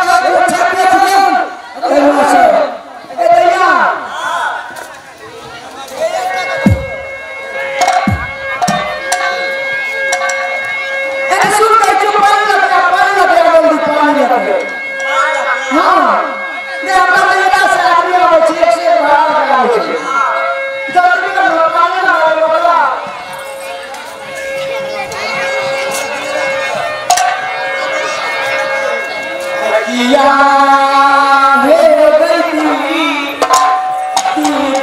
छै। ए दैया ए सुन के चुप पानी लगा जल्दी पानी लगा। हां ने हमरा मेरा से आदमी आबै छै एक से एक भाड़ा लगाबै छै। जल्दी कर पानी लगाबै वाला। किया हे गई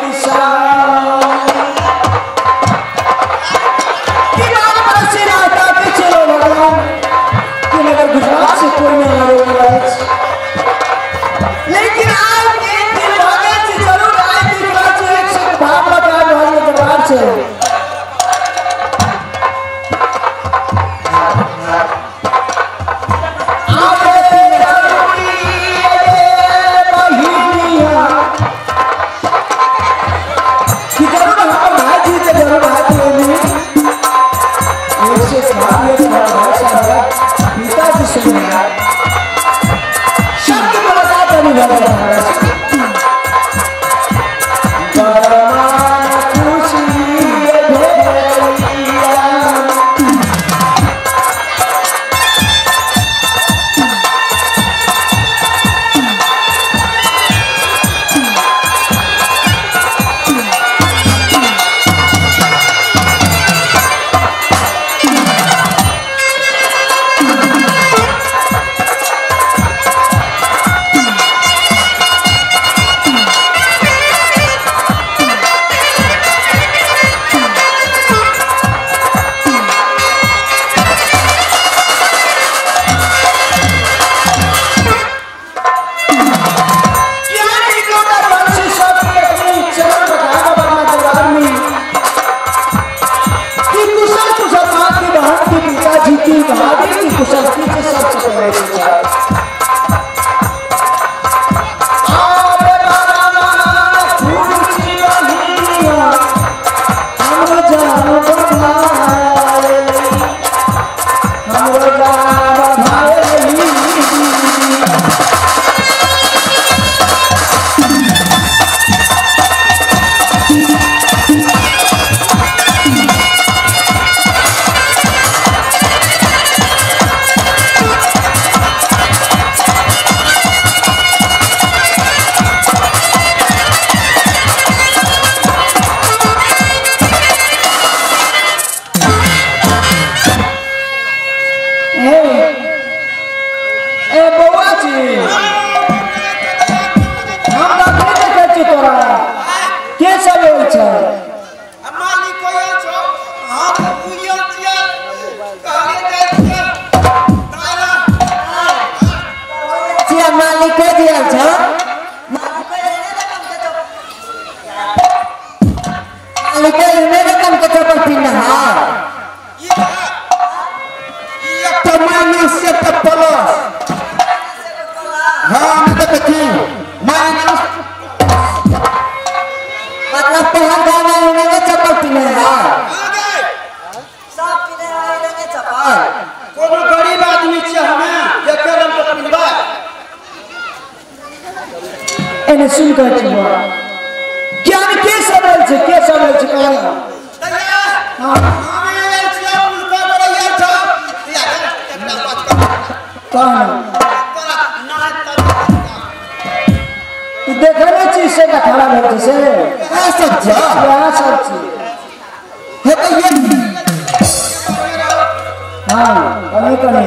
दिशा कि नाम सिरा के चलो भगवान कि नगर गुजरात से कोई नहीं आवे वाला अछि। लेकिन आज एक दिन भागे छी जरूर आइ दिन बात एक से भाग लगा रहल दरबार छै। कि जरूर हमर भाई जी के जरूर भाई जी एक से भाग भाई साहब पिताजी सुनिया शब्द बता देनी भगवान बरमान खुशी भेलिया। के सुन कर छी क्या के सब आयल छै के सब आयल छै कहला हां हमे आयल छी उनका बरैया छ कहना तू देखले छी से का खड़ा भेल छै से हां सब छ हां सब छी हे त ये हां कनी कनी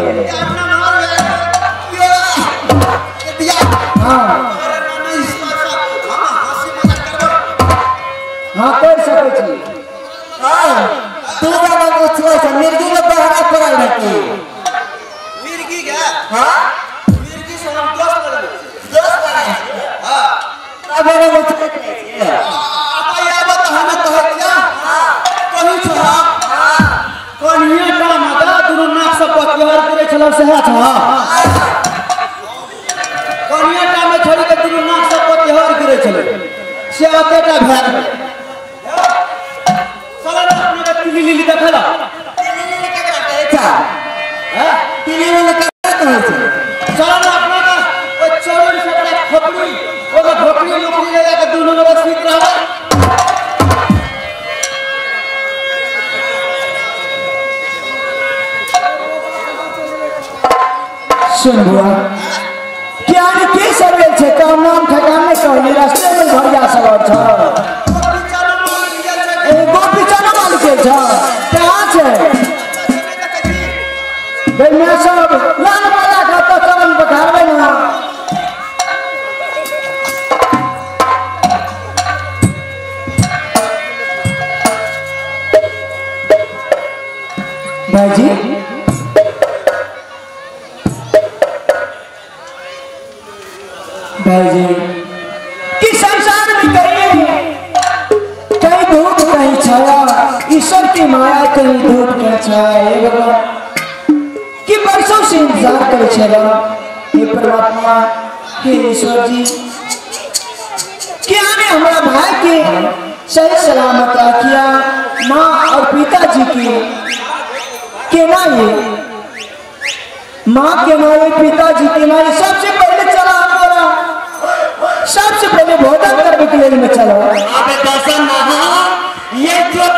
हां हां कर सकै छी हां तू बाबा पूछलो छ मिर्गी के बहरा पड़ल रहती मिर्गी के हां मिर्गी से हम दोस्त लगे दोस्त लगे हां तब रे पूछले छी आता याबत हमें कहतिया हां कहीं छ हां कनिया का माता दुनु नाक से पतिहार करे छल सेहा छ कनिया टा में छोड़ी के दुनु नाक से पतिहार करे छल से अतेटा भेल साला अपना के तिली लिली देखला तिली लिली केकरा कहै छ हैं तिली लिली केकरा कहै छ साला अपना का ओ चोर से एकटा खोपड़ी ओकर खोपड़ी लोकरी ले जाके दुनु लोग सीत रहल सुन बुआ क्या के सब छै काम नाम ठेकान नहीं कहली रास्ते में घर जा सब छ ए गोपी चना मालिक के छ कहां छै बे मैं सब लाल वाला का तो चरण पखारबै ना भाईजी भाईजी कि संसार में कहीं कहीं धूप कहीं छाया ईश्वर की माया कहीं धूप कहीं छाया हे भगवान कि बरसों से इंतजार करे छला हे परमात्मा हे ईश्वर जी कि आने हमारा भाई के सही सलामत रखिया माँ और पिताजी की केना ये माँ के ना ये पिताजी के ना ये सबसे पहले चला हमारा सबसे पहले भोजन करने के लिए में चलो अबे दर्शन ना ये जो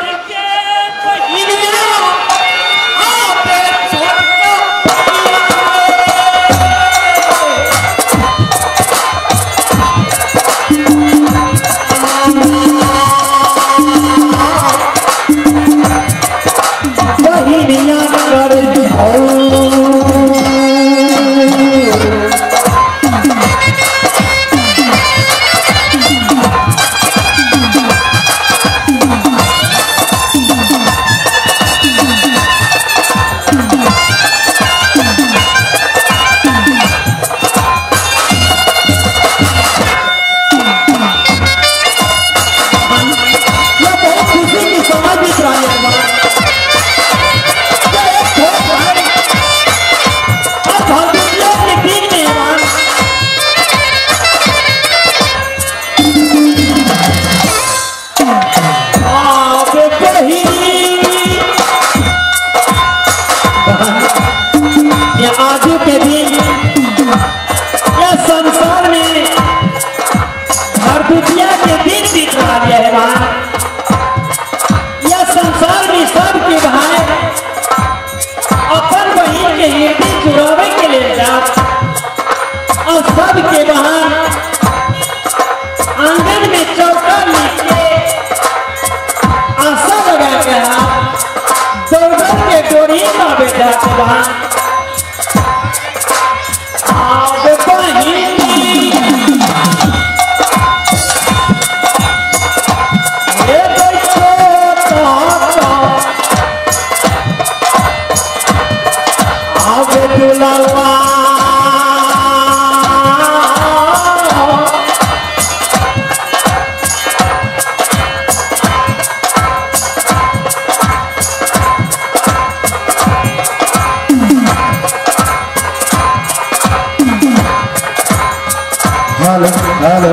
हेलो हेलो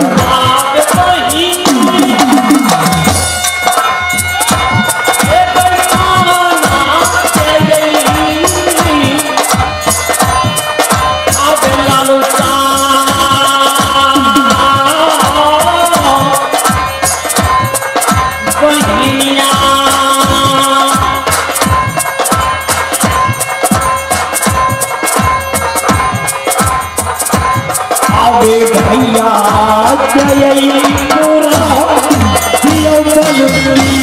आबे लालू सा। हे भैया जय पूरा दियो बलुनी।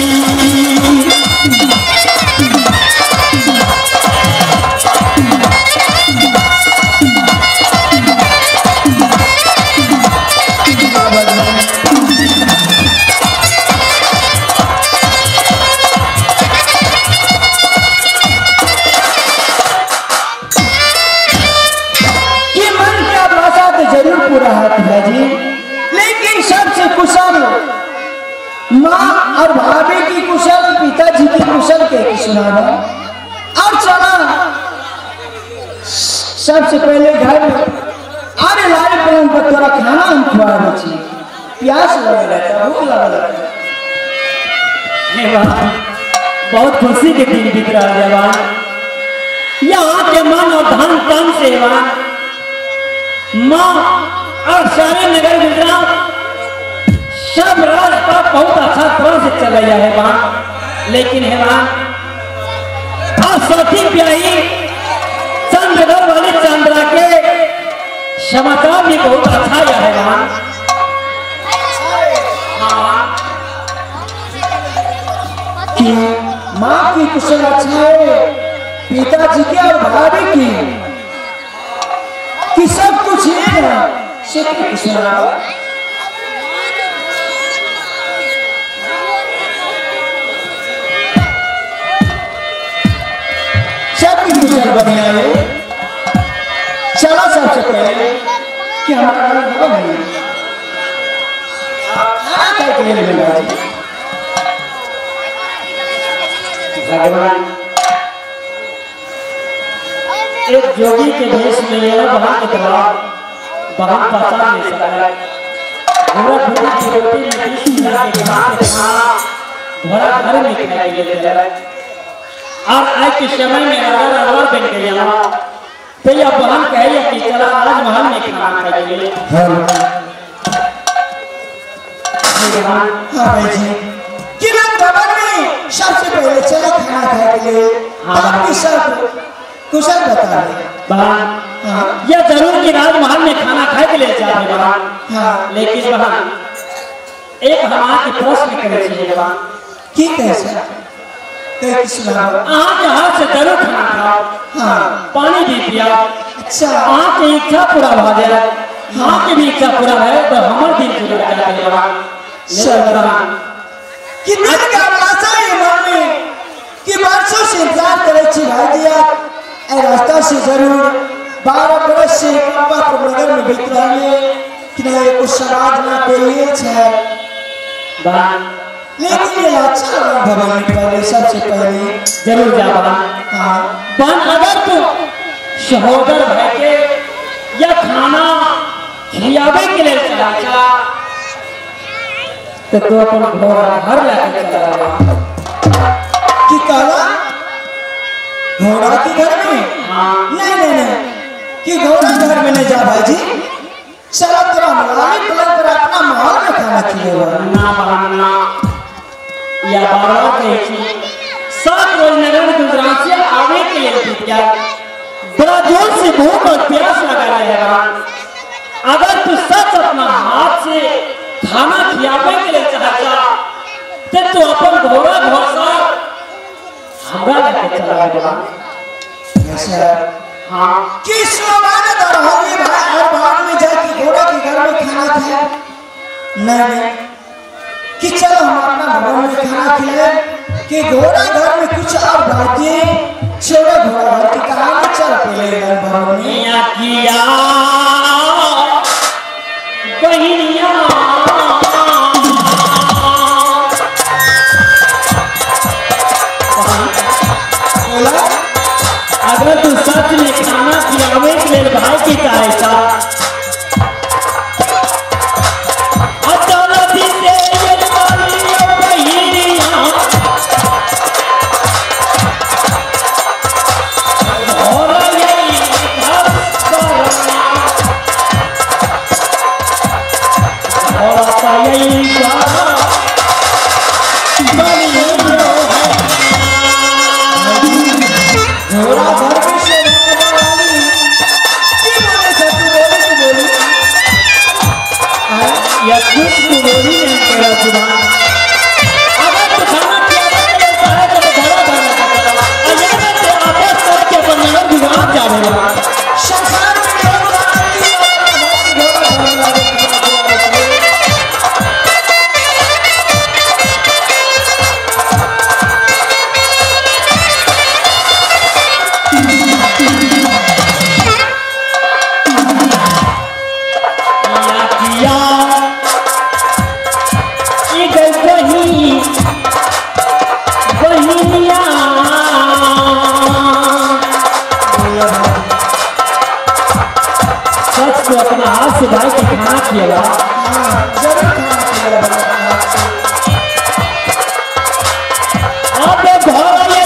जी, लेकिन सबसे कुशल माँ और भाभी की कुशल, पिताजी की कुशल के सुनाना। और चला सबसे पहले घर में अरे लाल पलंग पर तोरा खाना हम खुआवे छी, प्यास लगे रहता, भूख लगे रहता। बहुत खुशी के दिन बीत रहा है यहाँ के मन और धन तन सेवा माँ और सारे नगर गुजरात सब रास्ता बहुत अच्छा तरह से चल रहा है वहां। लेकिन है वहां और साथी प्याई चंद्रगढ़ वाले चंद्रा के समाचार भी बहुत अच्छा है वहां। कि माँ की कुशल अच्छा है, पिताजी के और भाभी की कि सब कुछ एक है। सब कुशल बढ़िया है। चलो सबसे पहले कि हमारा भवन है भगवान एक जोगी के भेष में यह बहन के द्वार बहन पहचान नहीं सकला। घोड़ा घोड़ी की रोटी में 20 मिला के खाना घोड़ा घर में खाई ले चला। और आज के समय में राजा राजवर बन गया तो यह बहन कहे कि चला राजमहल में खाना खाई ले। हाँ भाई जी, कि भवन में सबसे पहले चला खाना खाए के लिए। हाँ सब कुशल बता रहे बहन, यह जरूर कि राजमहल में खाना खाए के लिए जाते बहन। हाँ, लेकिन बहन एक हमारे प्रश्न करे छे बहन। की कैसे अहाँ के हाथ से जरूर खाना खाओ, हाँ, पानी भी पियाओ। अच्छा, अहाँ के इच्छा पूरा भ जाए, अहाँ के भी इच्छा पूरा भए तो हमर दिल जुड़ जाते बहन। कि दिल का आशा है मन में कि वर्षों से इंतजार करे छी भाई जी आप रास्ता से जरूर 12 बरस से नगर में बीत रही है कि ना कुछ समाज में कोई है, लेकिन ये अच्छा भवन में पहले सबसे पहले जरूर जा बहन। हाँ बहन, अगर तू सहोदर भाई के या खाना खियावे के लिए चला जा तो तू अपन घोड़ा घर लेके चला जा। कि कहला घोड़ा के घर में? हाँ। नहीं नहीं नहीं, कि घोड़ा घर में नहीं जा भाई जी, चला तेरा मलाली पलंग पर अपना माहौल में खाना खिलेगा। ना बहन ना, या बारह कहे छी 7 रोज नगर गुजरात से आवे के लिए बीत गया, बड़ा जोर से भूख और प्यास लगा रहे है। अगर तू सच अपना हाथ से खाना खियावे के लिए चाहता तो तू अपन घोड़ा घोड़ा हमरा लेके चला गया। हाँ, कि और बाद में जाके घोड़ा के घर में खाना खाए? नहीं नहीं, कि चलो हम अपना भवन में खाना खिलाए कि घोड़ा घर में कुछ और भारतीय छोड़ा घोड़ा घर की कहानी चल पहले भवन में किया बहिनिया। अगर तू सच में खाना खिलावे के लिए भाई की चाहे घोड़ा घर में से हाथ से भाई के खाना खियाला। जरूर खाना खियाला। अब घर ये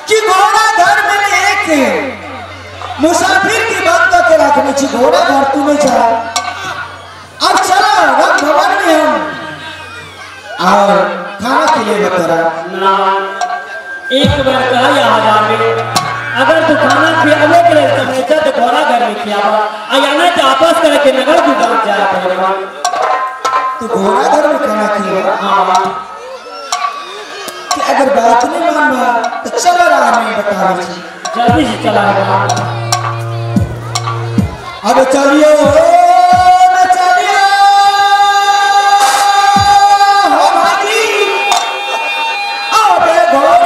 कि घोड़ा घर में एक मुसाफिर की बात करके रखने छी, घोड़ा घर तू नहीं चला। अब चला रंग भवन में हम और खाना के लिए बता ना। एक बार कहा यहाँ में अगर तू खाना खियावे के लिए समझता तो घोड़ा घर में खियावा, आयाना तो आपस करके नगर गुजरात जाया पड़ेगा। तो घोड़ा घर में खाना खियावा। हाँ अगर बात नहीं मानवा तो चला रहा नहीं बता रही, जल्दी से चला रहा। अब चलियो न चलियो हो भाजी, अब घोड़ा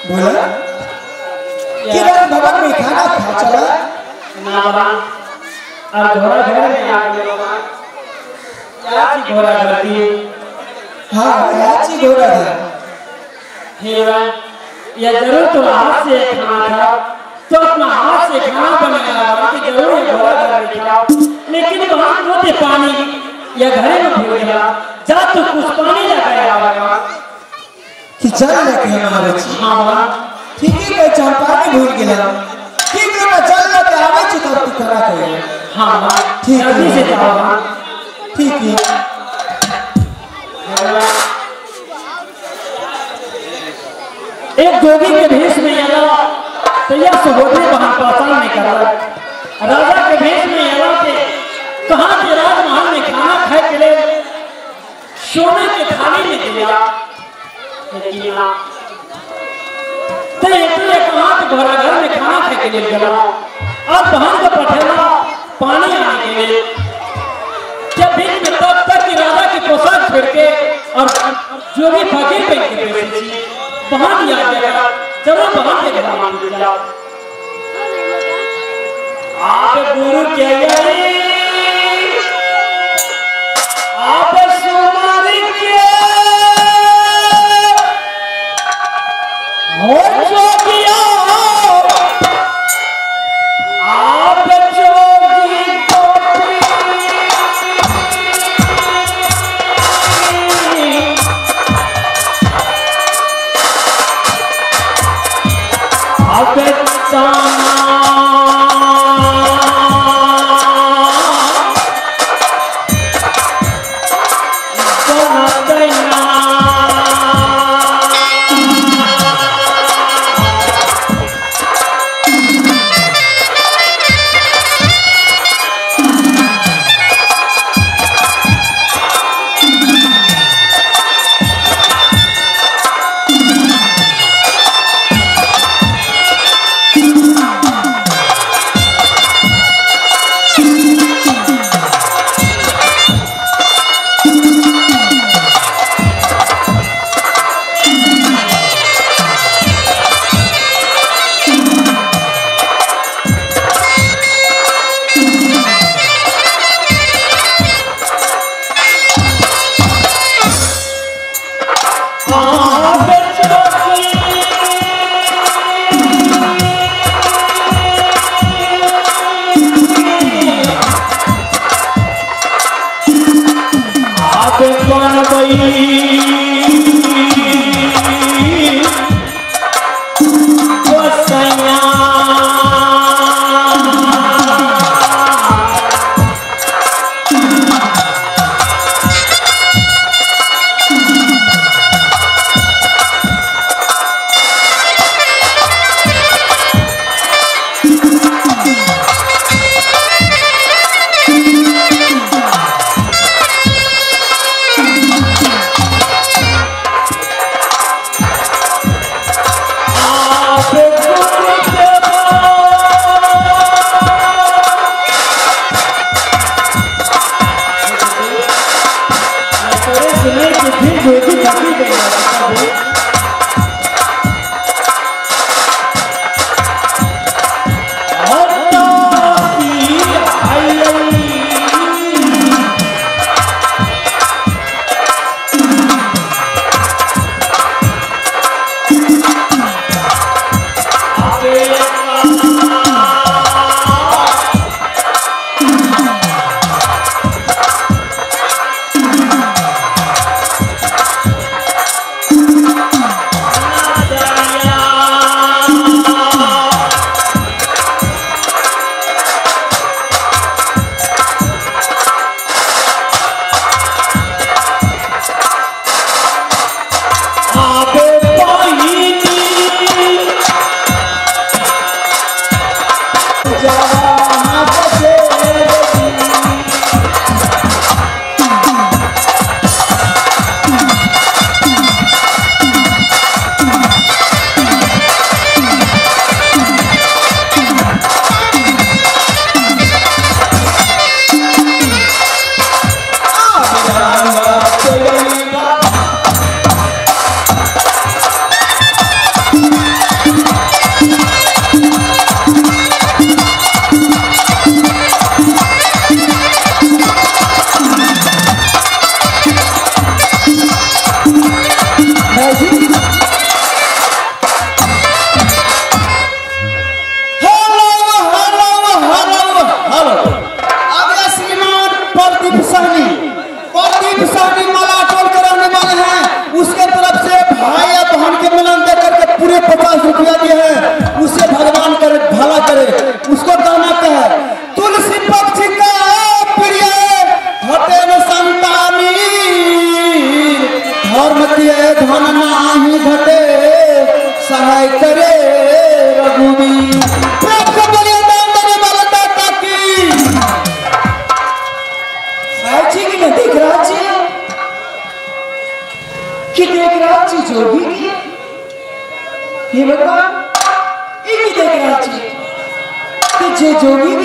बोला कि रंग भवन में खाना खा चला ना और घोड़ा घर में आ गया। घोड़ा घर थी। हाँ याची घोड़ा घर हेवा यह जरूर तो हाथ से खाना था तो अपना हाथ से खाना बनाया कि जरूर है घोड़ा घर में खाओ, लेकिन वहां होते पानी या घरे में भूल गया। जा तो कुछ पानी लगाया कि चल लेके हमारे। हाँ ठीक है कह पानी भूल गया। ठीक है मैं चल लेके आवे छी तब तू करा के। हाँ ठीक है जल्दी से जाओ। ठीक है एक जोगी के भेष में आया तो यह सुबोधे वहां पहचान नहीं कर राजा के भेष में आया थे कहाँ के राजमहल में खाना खाए के लिए सोने के थाली में दिया लेकिन ना ते एक हाथ घोड़ा घर में खाना खाए के लिए गया और बहन को पठेला पानी आने के लिए। जब बीच में तब तक कि राजा की पोशाक छोड़ के और जो भी फकीर पहन के बैठी बहन याद देखा चलो बहन के घर मान लिया। आप गुरु के आप सुमार के हो जोगिया आप जोगी गोपी आप ताना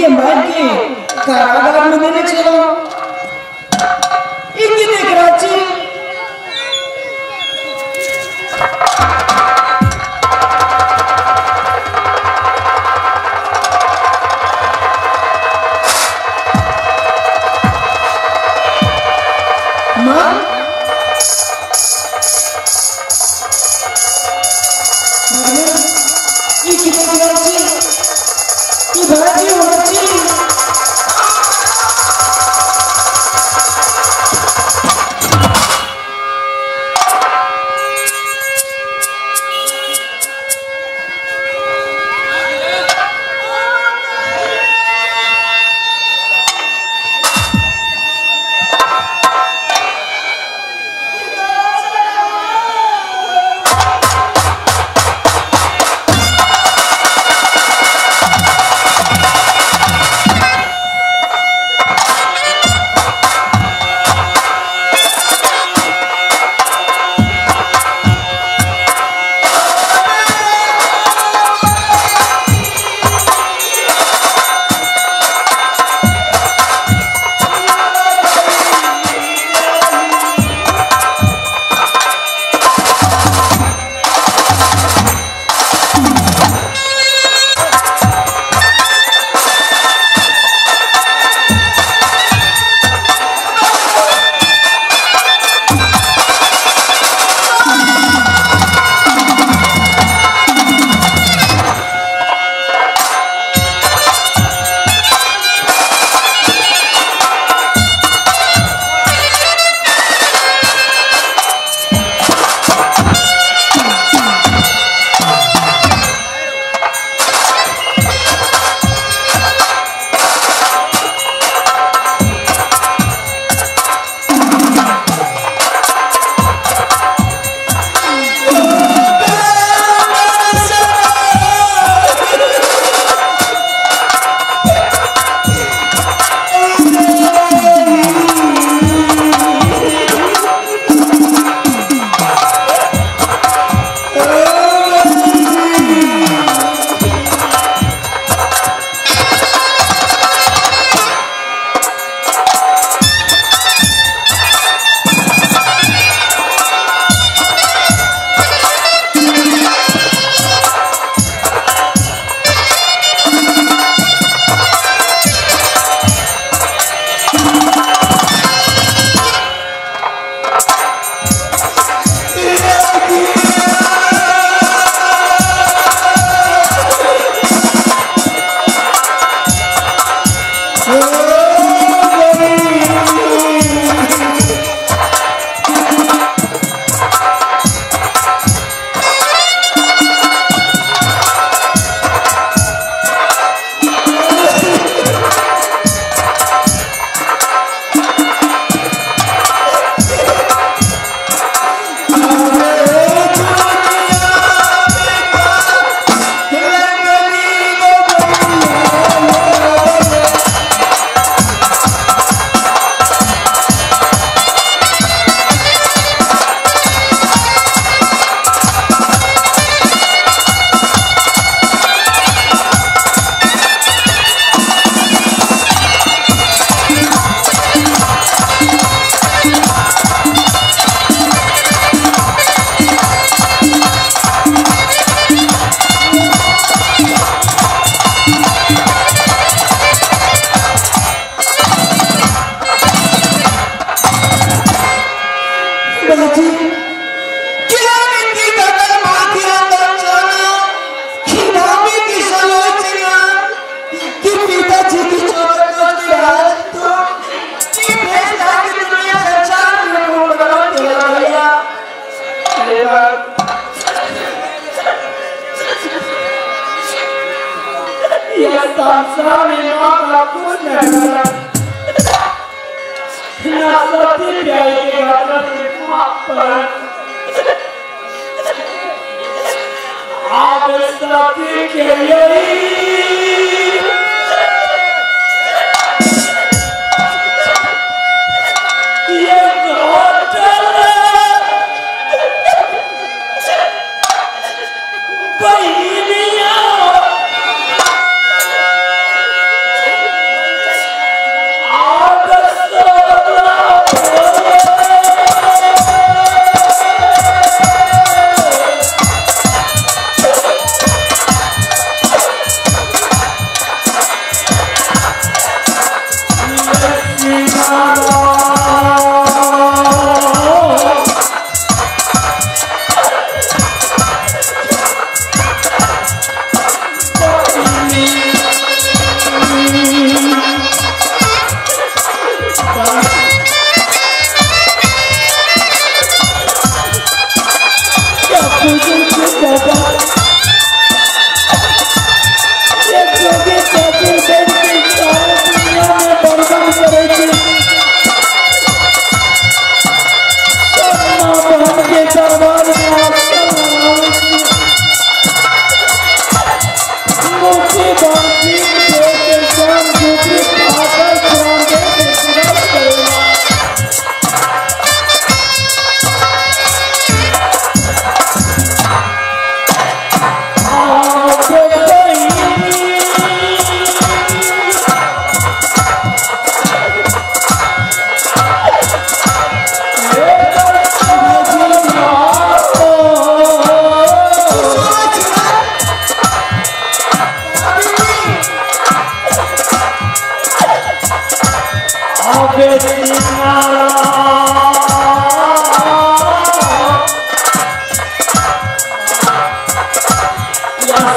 के मार के कारागार में देने छलो। ई की देख रहल छी? माँ, ई की देख रहल छी? ई भाईजी हमर छी।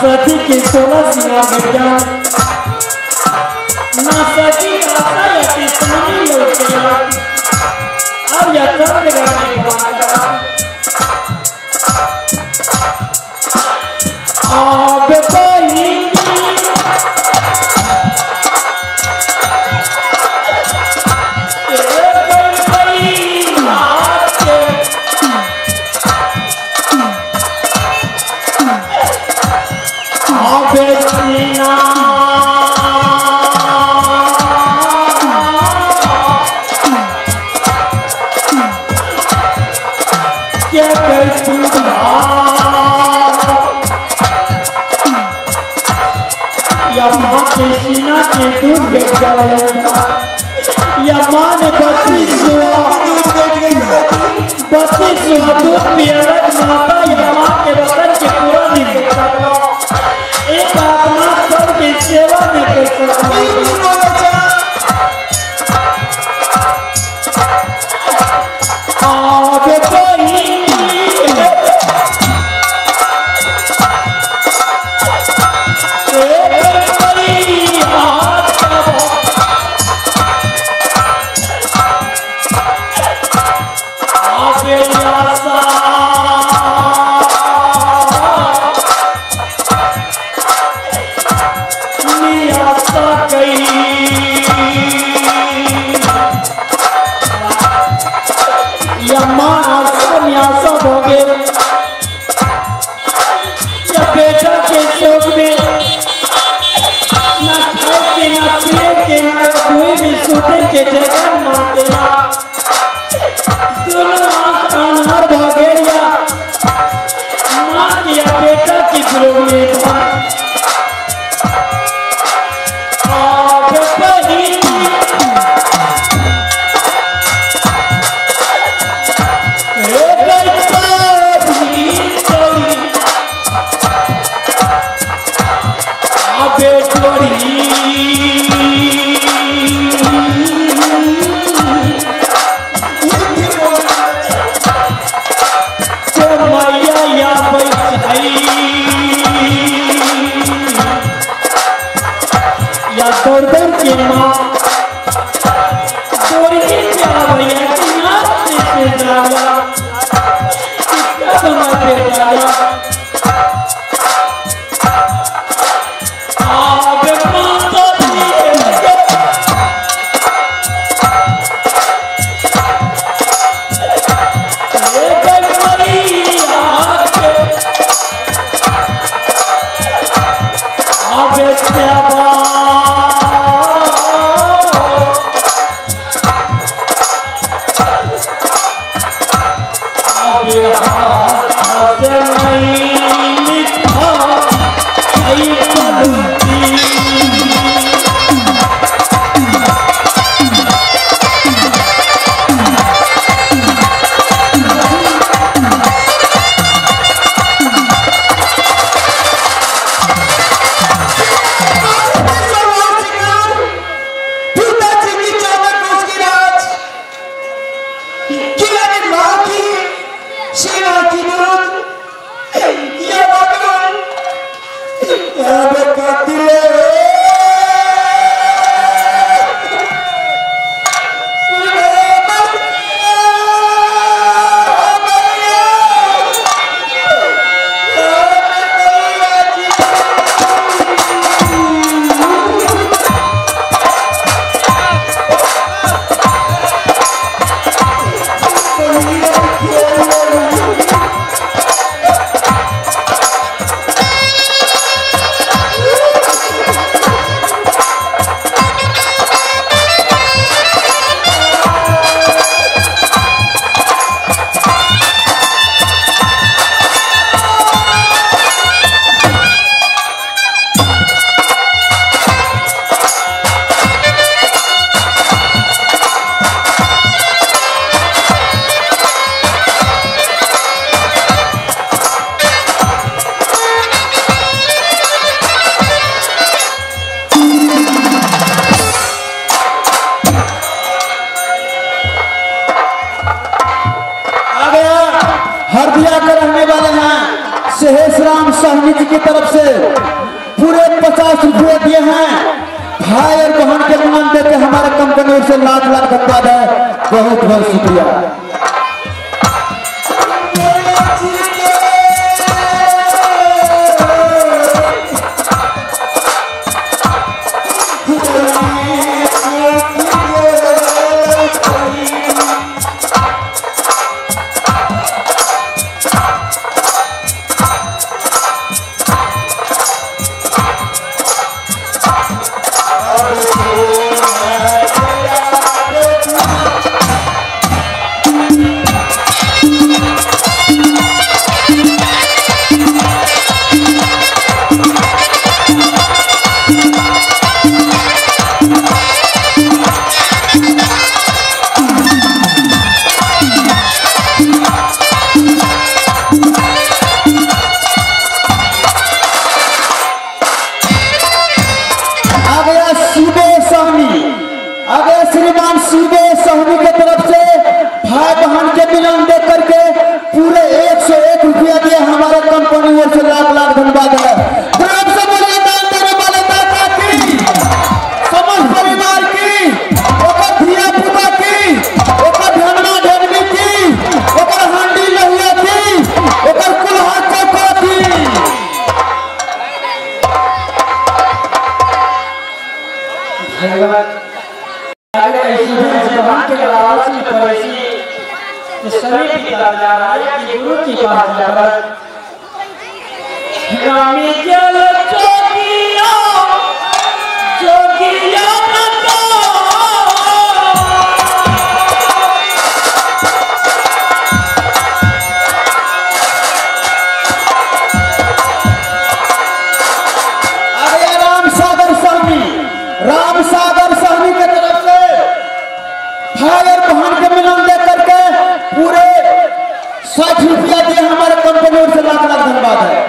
सती के 16 सिंगार गया ना सती आशा या किसानी लौट गया अब या चंद्र गाने आप या माँ ने 32 दूध पियलक माता या माँ के वतन के पूरा दिन एक आत्मा सबके सेवा में कर सकता। के जगह मातेला दोनों आंख अनहर भ गेलिया माँ के या बेटा की प्रोग्राम Woo! बहन के मिलन देते हमारे कंपनी से लाख लाख धन्यवाद है, बहुत बहुत शुक्रिया। श्रीमान सीबे सहनी के तरफ से भाई बहन के मिलन देख करके पूरे 101 रुपया दिए हमारे कंपनी ओर से लाख लाख धन्यवाद है। प्रेम से बोलिए दान देने वाले दाता की, समस्त परिवार की, ओकर धिया पुता की, ओकर ढेमना ढेमनी की, ओकर हांडी लहिया की, ओकर कुल्हा चौका की। सभी पिता जा रहा है कि गुरु की पास जाकर रामी जल जोगिया जोगिया अरे राम सागर सहनी, राम सागर सहनी के तरफ से भाई और बहन के मिलन दे करके पूरे 60 रुपया दिए हमारे कंपनी ओर से लाख लाख धन्यवाद है।